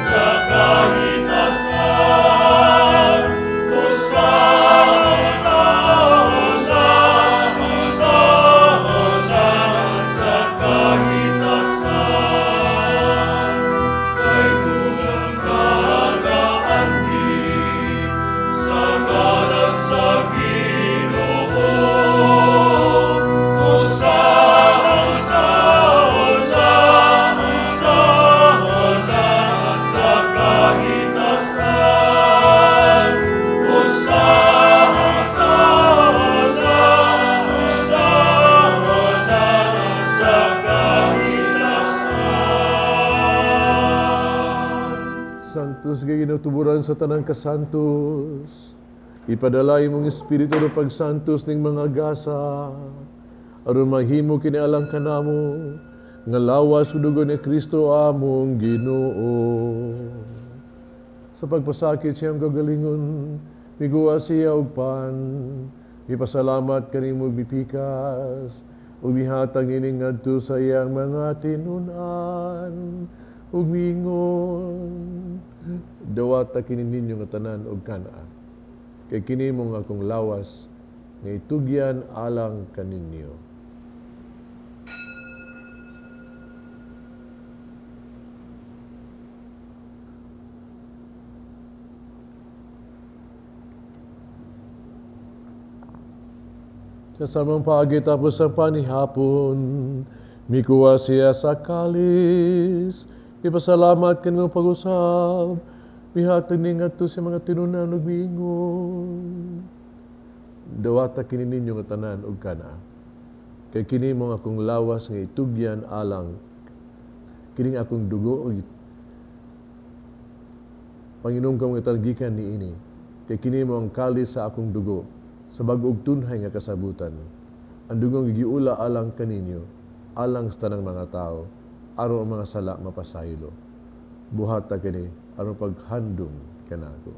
sa kahitasan. Hosana, Hosana, Hosana sa kahitasan. Kay unang nagaanhi sa ngalan sa Ginoo. Hosana, Hosana, Hosana sa kahitasan. Hosana, Hosana, Hosana sa kahitasan. Santos nga ginutuburan sa tanang kasantos. Ipadala imong espiritu ro pagsantos ning mga gasa. Aron mahimo kini alang kanamo nga lawas ug dugo ni Kristo among Ginoo. Sa pagpasakit siyang kagalingon, miguwa siya og pan, mipasalamat kanimo mipikas, ug mihatag nining ngadto sa iyang mga tinun-an, ug miingon, dawata kini ninyo nga tanan og kan-a. Kay kini mong akong lawas nga itugyan alang kaninyo. Sa samang paagi tapos ang panihapon, mikuha siya sa kalis, ipasalamat kanimo pag-usab, mihatag ni ngadto sa mga tinunan ug miingon. Dawata kini ninyo nga tanan og kana. Kay kini mong akong lawas nga itugyan alang kining akong dugo ug Panginoon ka mga gikan niini. Kay kini mo ang kalis sa akong dugo sa bag-ong tunhay nga kasabutan. Ang dugong gigiula alang kaninyo, alang sa tanang mga tao, aron ang mga sala mapasaylo. Buhata kini aron paghandom kanako.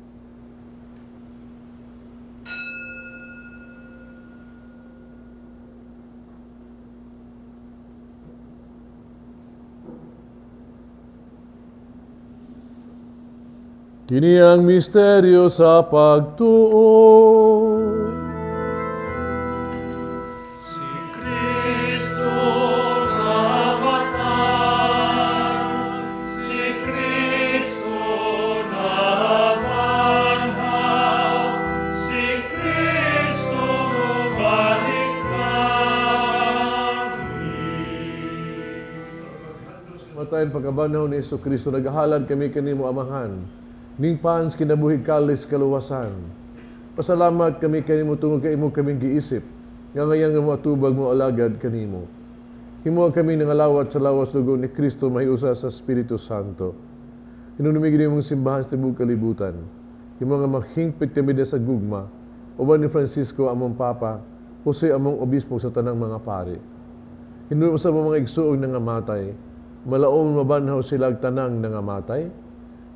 Kini ang misteryo sa pagtuo. Si Kristo namatay, si Kristo nabanhaw, si Kristo mubalik kami. Matayin pagkabanhaw ni Hesus Kristo, naghahalad kami kanimo, Amahan, ning pans kinabuhi kalis kaluwasan. Pasalamat kami kanimo tungod kay imo kaming giisip, nga ngayang nga moatubag mo alagad kanimo. Himo kami nangalawat sa lawas dugo ni Kristo mahiusa sa Espiritu Santo. Hinumdumi mong simbahan sa tibuok kalibutan. Himo nga maghingpit kami sa gugma, uban ni Francisco among Papa, Jose among Obispo sa tanang mga pari. Hinumdumi sa mga igsuong nangamatay, malaom mabanhaw sila ag tanang nangamatay.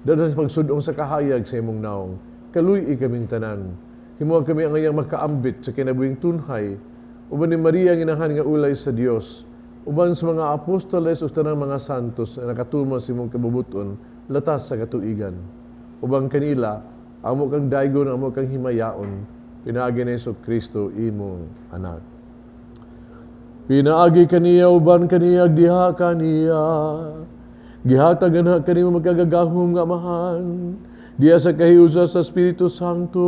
Dahil sa pagsudong sa kahayag sa imong naong, kaluy-i kaming tanan. Himo kami ang ngayang makaambit sa kinabuhing tunhay, uban ni Maria ang inahan nga ulay sa Dios, uban sa mga apostoles ug tanang mga santos na nakatuman sa imong kabubuton, latas sa katuigan. Uban kanila, amo kang daygon, amo kang himayaon, pinaagi ni Hesus Kristo imong anak. Pinaagi kaniya uban kaniya diha kaniya. Gihatag na kanimo magkagagahom nga Amahan. Diha sa kahiusa sa Espiritu Santo,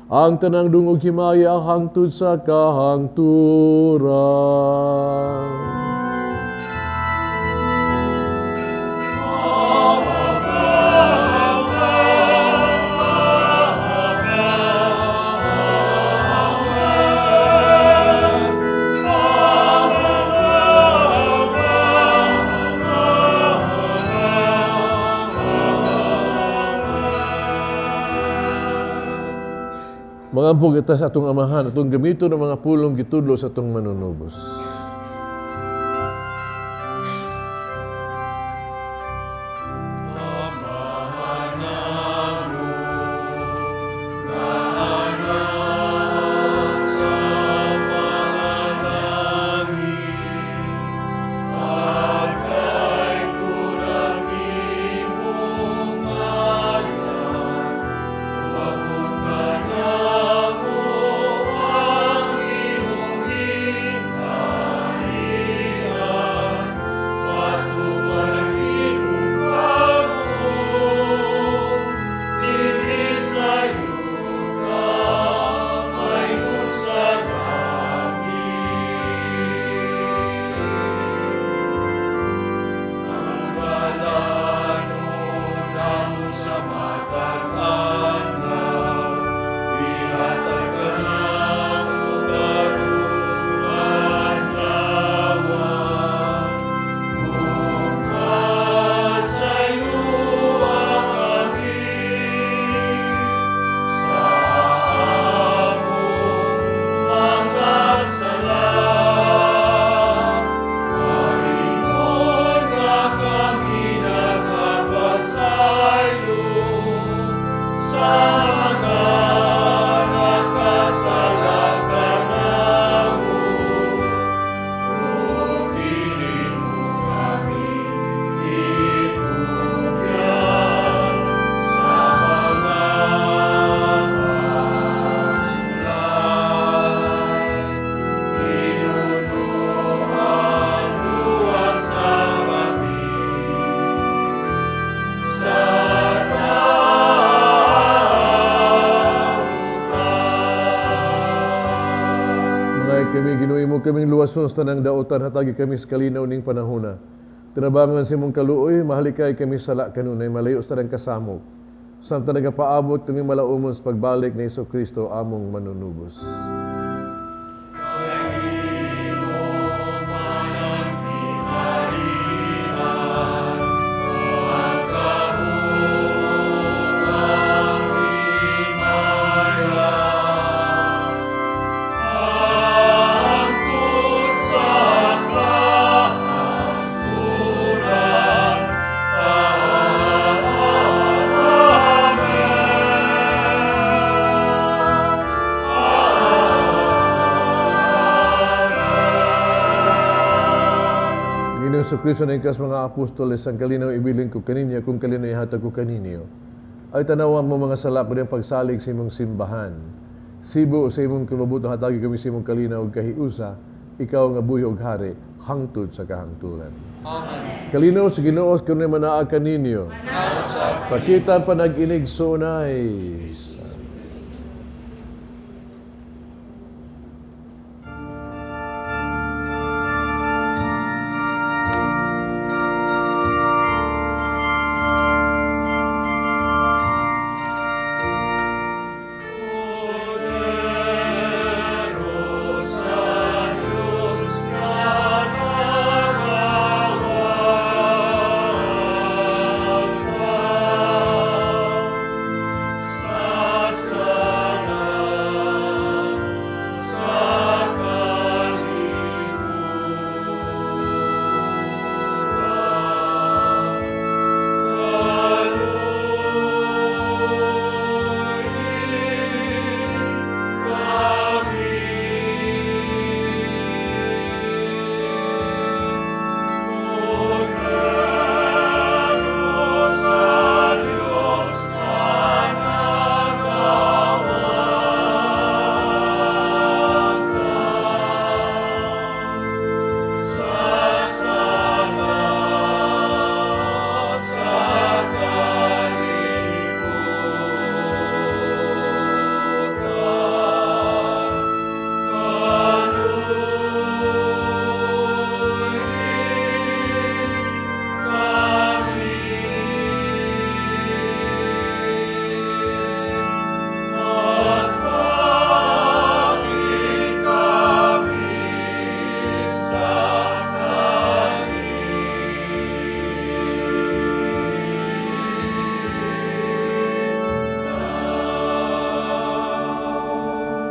ang tanang dungog himaya hangtod sa kahangturan. Mangampo kita sa atong Amahan, atong gamiton ang mga pulong gitudlo sa atong manunubos. Kaming luwason sa tanang daotan, hatagi kami sa kalinaw ning panahona. Tinabangan sa imong kaluoy, mahalikay kami sala kanunay, malayo sa tanang kasamok. Samtang nagapaabot kami malaumon sa pagbalik ni Hesus Kristo among manunubos. Sa Kristo na ikas mga apostoles, ang kalinaw ibilin ko kaninyo, kung kalinaw ihatag ko kaninyo. Ay tanawa mo mga sala ko ang pagsalig sa imong simbahan. Sibo sa imong kamabuto hatagi kami sa imong kalinaw ug kahiusa, ikaw nga buhi og hari hangtod sa kahangturan. Amen. Kalinaw sa Ginoo kanunay manaa kaninyo. Pakita panag-inig sunay.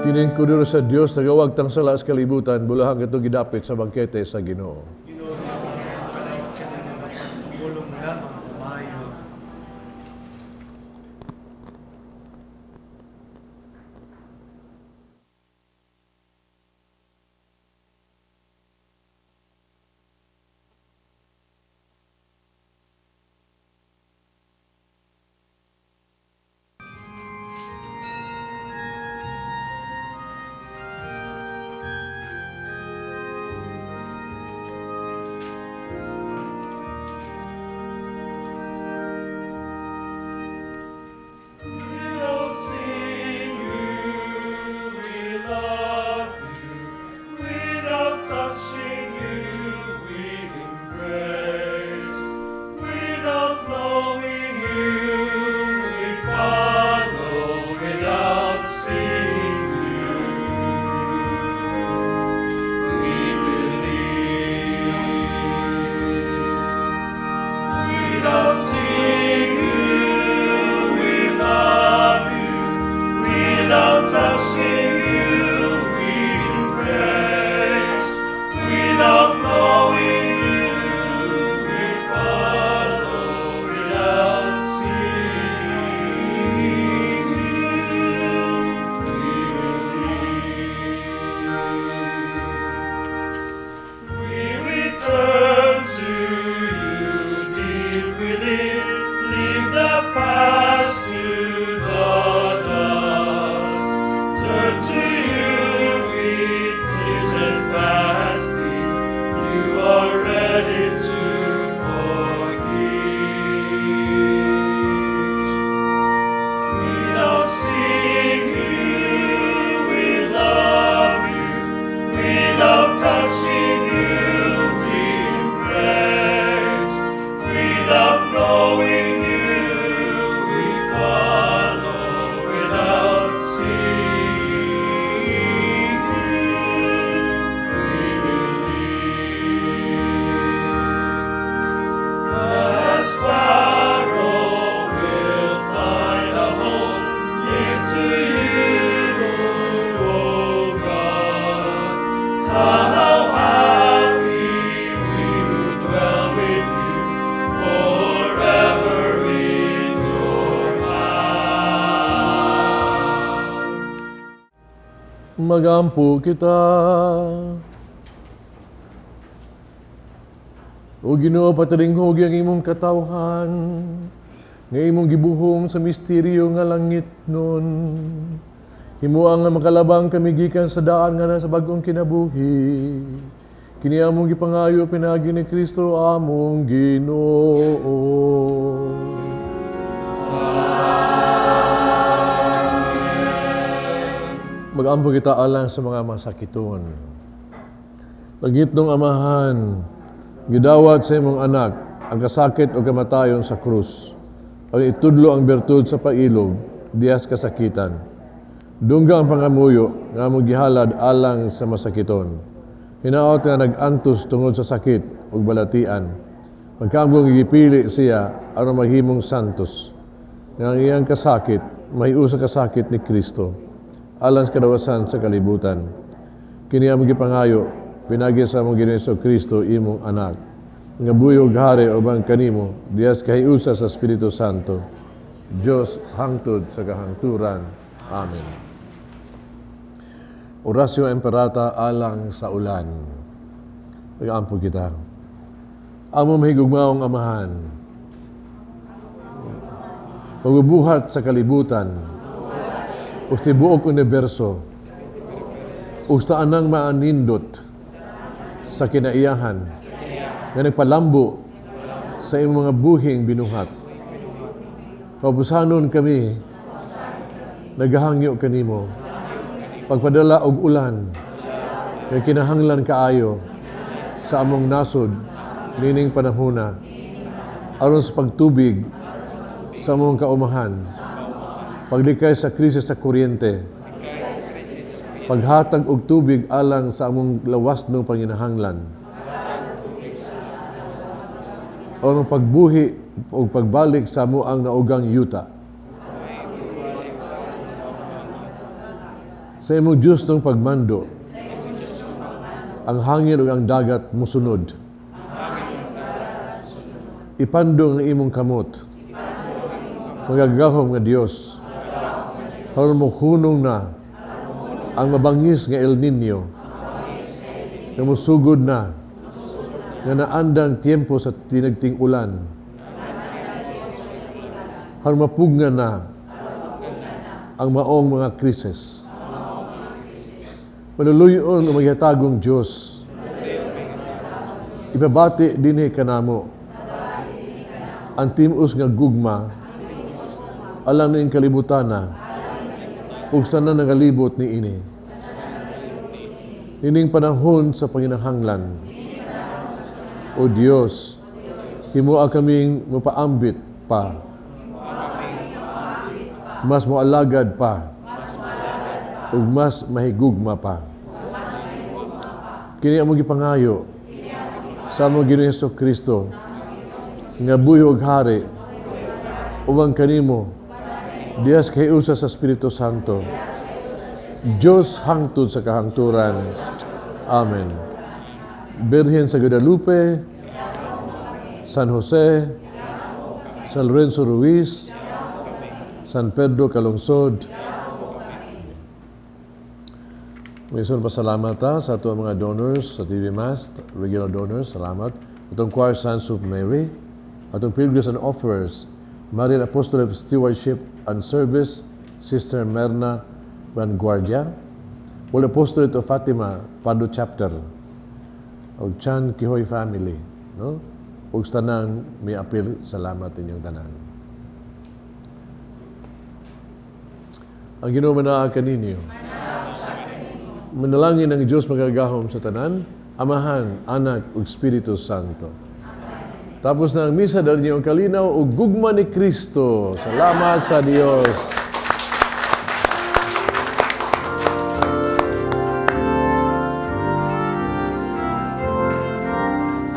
Kining kuduro sa Dios nagawag tang sala sa kalibutan, bulahan kato gidapit sa bangkete sa Ginoo. Ginoo, pulong lamang kumayo. Without seeing you, we love you. Without touching you, we embrace. Without knowing you, we follow. Without seeing you, we believe. Without seeing you, we love you. Without touching you, we embrace. Without knowing you, we follow. Without seeing you, we believe. We return to you deep within, leave the past to the dust. Turn to you with tears and fasting, you are ready to forgive. Without seeing you, we love you. Without touching you, we embrace. Without knowing you, we follow. Without seeing you, we believe. A sparrow will find a home near to you, O God. How happy we who dwell with you forever in your house. Magampo kita. O Ginoo, patalinghugi ang imong katawhan. Nga imong gibuhong sa misteryo nga langit nun. Himua nga makalabang kami gikan sa daan nga na sa bag-ong kinabuhi. Kini among gipangayo pinaagi ni Kristo among Ginoo. Mag-ampo kita alang sa mga masakiton. Langitnong Amahan, gidawat sa imong anak ang kasakit o kamatayon sa krus. Ang itudlo ang bertud sa pailog, diyas kasakitan. Dungga ang pangamuyo nga among gihalad alang sa masakiton. Hinaot nga nag-antos tungod sa sakit ug balatian. Magkaambong gipili siya aron mahimong santos. Nga ang iyang kasakit, mahiusa kasakit ni Kristo alang sa kadawasan sa kalibutan. Kini among gipangayo, pinagi sa among Ginoo Kristo imong anak. Nga buhi ug hari uban kanimo, diyas kahiusa sa Espiritu Santo. Dios hangtod sa kahangturan. Amen. Oratio Imperata alang sa ulan. Nag-ampo kita. Amo mahigugmaong Amahan, magbubuhat sa kalibutan, ug tibuok universo, ug sa anang maanindot sa kinaiyahan, nga nagpalambo sa imong mga buhing binuhat. Kaubusanon kami, nagahangyo kanimo, pagpadala og ulan, nga kinahanglan kaayo sa among nasod nining panahona, aron sa pagtubig sa among kaumahan, paglikay sa krisis sa kuryente, paghatag og tubig alang sa among lawas ng panginahanglan, aron pagbuhi o pagbalik sa amo ang naugang yuta. Sa imong Diyos ng pagmando, ang hangin ug ang dagat musunod. Ipandong ang imong kamot, magagahom nga Dios, aron mohunong na ang mabangis nga El Niño, nga mosugod na, nga naandang tiempo sa tinagting ulan, aron mapugnan na ang maong mga krisis. Maluluyon ang maghatagong Diyos, ipabati dinhi kanamo ang timus nga gugma alang ning kalibutana ug sa tanan nagalibot niini. Nining panahon sa panginahanglan, O Dios, himoa kaming mapaambit pa, mas moalagad pa, ug mas mahigugma pa. Kini among gipangayo sa among Ginoo Hesus Kristo, nga buhi ug hari uban kanimo diyas kahiusa sa Espiritu Santo, Dios hangtod sa kahangturan. Amen. Birhen sa Guadalupe, San Jose, San Lorenzo Ruiz, San Pedro Calungsod. May isun pasalamat ta sa ato mga donors sa TV Mass, regular donors, salamat. Atong Choir Sons of Mary, atong Pilgrims and Offerers, Marian Apostolate of Stewardship and Service, Sister Merna Vanguardia, World Apostolate of Fatima, Pado Chapter, og Chan Kihoy Family, no? Ug sa tanang may apil, salamat inyong tanan. Ang Ginoo manaa kaninyo. Manalangin ang Diyos magagahom sa tanan, Amahan, Anak, ug Espiritu Santo. Tapos na ang misa, dahil niyo ang kalinaw ug gugma ni Kristo. Salamat sa Dios.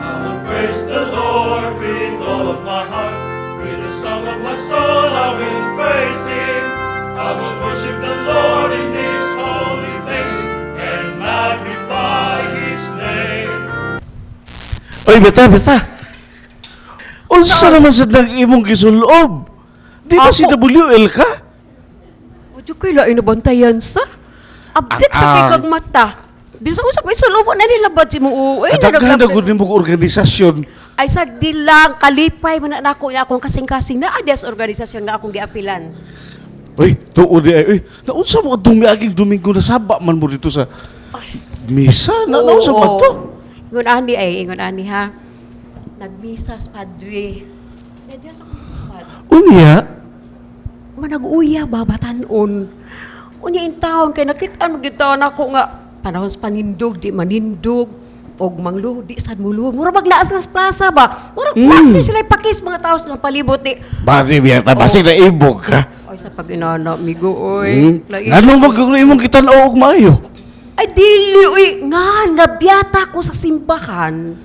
I will praise the Lord with all of my heart, with the song of my soul I will praise Him. I will worship the Lord in His holy place and magnify His name. Oy, beta, beta. Unsa naman sad nang imong gisulob? Di ba si WL ka? O, di ko'y lain na bantayan sa. Abdik sa Ang- kay kag mata. Bisa ko sa ko isulobo na nila ba si mo uy. Kadaghan na gud nimo organisasyon. Ay sa dilang kalipay man na nako niya akong kasing-kasing na adias organisasyon nga akong giapilan. Uy, tuod di ay. Uy, naunsa mo adtong miaging Domingo na saba man mo dito sa misa? Na naunsa man to? Ingon ani ay, ingon ani ha. Nagmisa sa padre. Nadias ako padre. Unya, Manag-uya ba batanon. Unya in town kay nakit-an magyud taon ako nga panahon sa panindog di manindog og mangluhod di sad muluhod. Mura bag naas nas plaza ba? Mura mm. sila pakis mga tao sa palibot di. basi biyata, basi na ibog ka. Oy sa pag-inana migo oy. Lain- Ngano man kung imong kitan-aw og maayo? Ay dili oy nga nabiyata ko sa simbahan.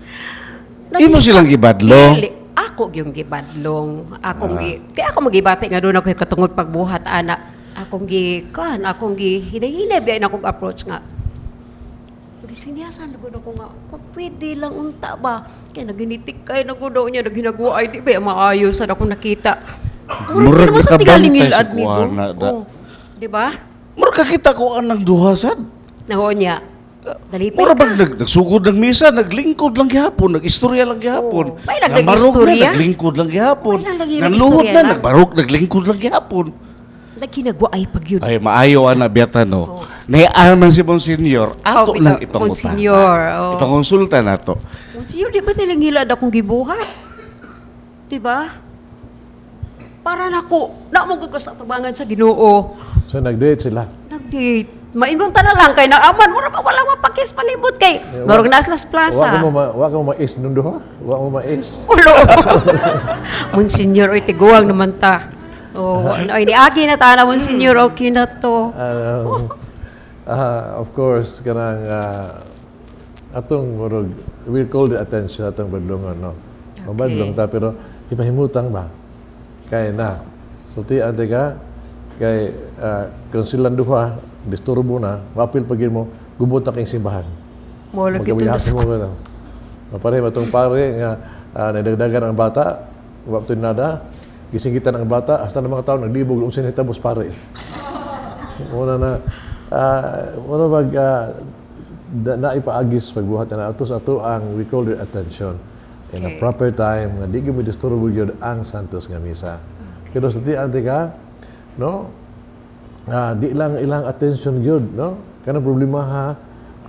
Imo silang gibadlong? Dili. Ako gyung gibadlong. Akong gi kaya ako magibati nga doon ako katungod pagbuhat ana. Akong gi kan akong gi hinay-hinay biya na akong approach nga. Gisinyasan na gud ako nga kung pwede lang unta ba kaya naginitik kay na gud niya naghinagwa ay di ba maayo sad ako nakita. Murag naman sa nakabantay tingaling sa ngilad migo. kuwana, da. Oh, di ba? Mura kakita ko anang duha sad. Naho niya. Dalipay Mura ka. bang nagsugod ng misa, naglingkod lang gihapon, nagistorya lang gihapon. Oo. May lang Namarog na, nag-istorya? naglingkod lang gihapon. May lang lagi Nanluhod nag-istorya na, lang. nagbarok, naglingkod lang gihapon. Naghinagwa ay pag yun. Ay, maayo ana biyata no. Naiaman man si Monsignor, ato Oh, lang bitaw, ipanguta. Monsignor, oh. Ipangonsulta nato. Monsignor, di ba silang hilad akong gibuhat? Di ba? Para nako, na mo ko sa tubangan sa Ginoo. So nag-date sila. Nag-date. Maingon ta na lang kay naaman, mura pa wala mapakis palibot kay. Murag na Las Plaza. Wa ka mo mais nung duha? Wa mo mais. Ulo. Monsignor, oy tiguang naman ta. Oh, ay niagi na ta na Monsignor, okay na to. Of course kanang atong murag we call the attention atong badlongon no. Mabadlong ta pero ipahimutang ba? Kay na sultian te ka kay kung silang duha disturbo na, mapil pag mo gubot na kayong simbahan. Mo lagi to Magkabihak mo ganun. Mapare matong pare nga nadagdagan ang bata, wa to nada, gisinggitan ang bata, hasta ng mga tao naglibog unsa ni tabos pare. Muna na muna bag naipaagis pagbuhat na ato sa ato ang we call their attention in a Okay. proper time nga di gyud disturbo gyud ang santos nga misa. Pero sa ti ante ka no di lang ilang attention gyud no kanang problema ha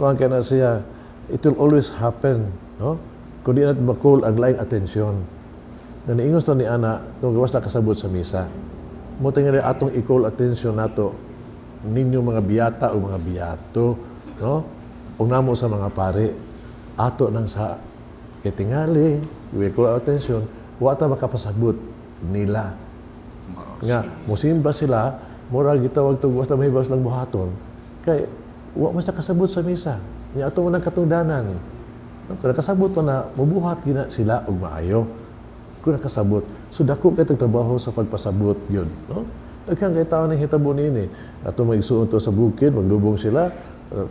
kuan kana siya, it will always happen no kung di natin makul ang laing attention na niingos na ni ana tungod gawas na kasabot sa misa mo tingali atong i-call attention nato ninyo mga biyata o mga biyato no ug namo sa mga pare ato nang sa kay tingali we call attention wa ta makapasabot nila nga musimba sila murag gitawag tug was na mahibas lang buhaton kay wa man siya kasabot sa misa nya ato man ang katungdanan no, kung nakasabot man na mubuhat gina sila og maayo kung nakasabot. So dako kay tag trabaho sa pagpasabot gyud no. Daghan kay tawo ning hitabo niini ato maigsuon to sa bukid maglubong sila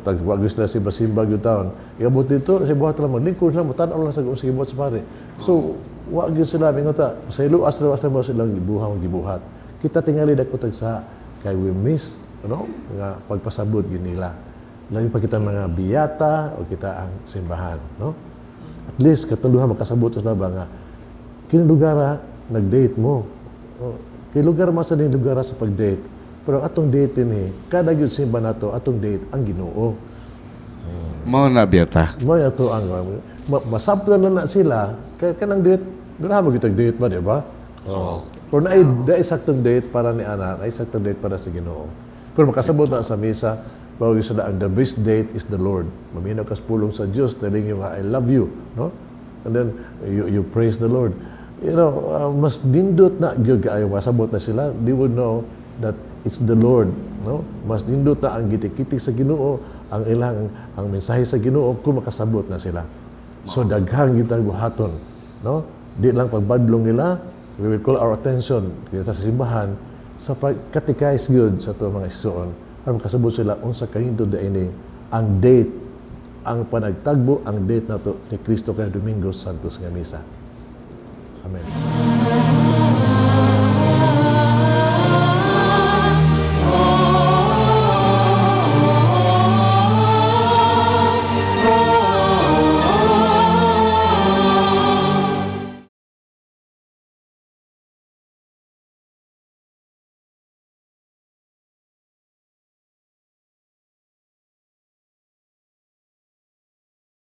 tag wa gyud sila simba-simba gyud taon iabot dito sa buhat lang maglingkod sila motan-aw lang sa unsa gibuhat sa pare. So wa gyud sila mingon ta sa iluas luas na mo silang gibuhat gibuhat kita tingali dako tag sa kay we miss no nga pagpasabot gyud nila labi pa kita mga biyata o kita ang simbahan no. At least katong duha makasabot sa ba nga kini lugar nag-date mo. O, kay lugar man sa ning lugar sa pag-date. Pero ang atong date dinhi, kada gyud simba nato atong date ang Ginoo. Mao na biyata. Mao ato ang masabtan na na sila kay kanang date, ganahan mo gyud date ba, di ba? Oo. Pero naay naay saktong date para ni ana, naay saktong date para sa Ginoo. Pero makasabot na sa misa, bawo sila ang the best date is the Lord. Maminaw kas pulong sa Dios telling you nga I love you, no? And then you praise the Lord. You know, mas nindot na gyud kaayo masabot na sila, they would know that it's the Lord, no? Mas nindot na ang gitikitik sa Ginoo, ang ilang ang mensahe sa Ginoo kung makasabot na sila. So daghang gyud tayong buhaton, no? Di lang pagbadlong nila, we will call our attention kita sa simbahan sa pagkatikais gyud sa ato mga igsoon aron makasabot sila unsa kanindot ini ang date, ang panagtagbo, ang date nato ni Kristo kay Domingo Santos nga misa. Amen.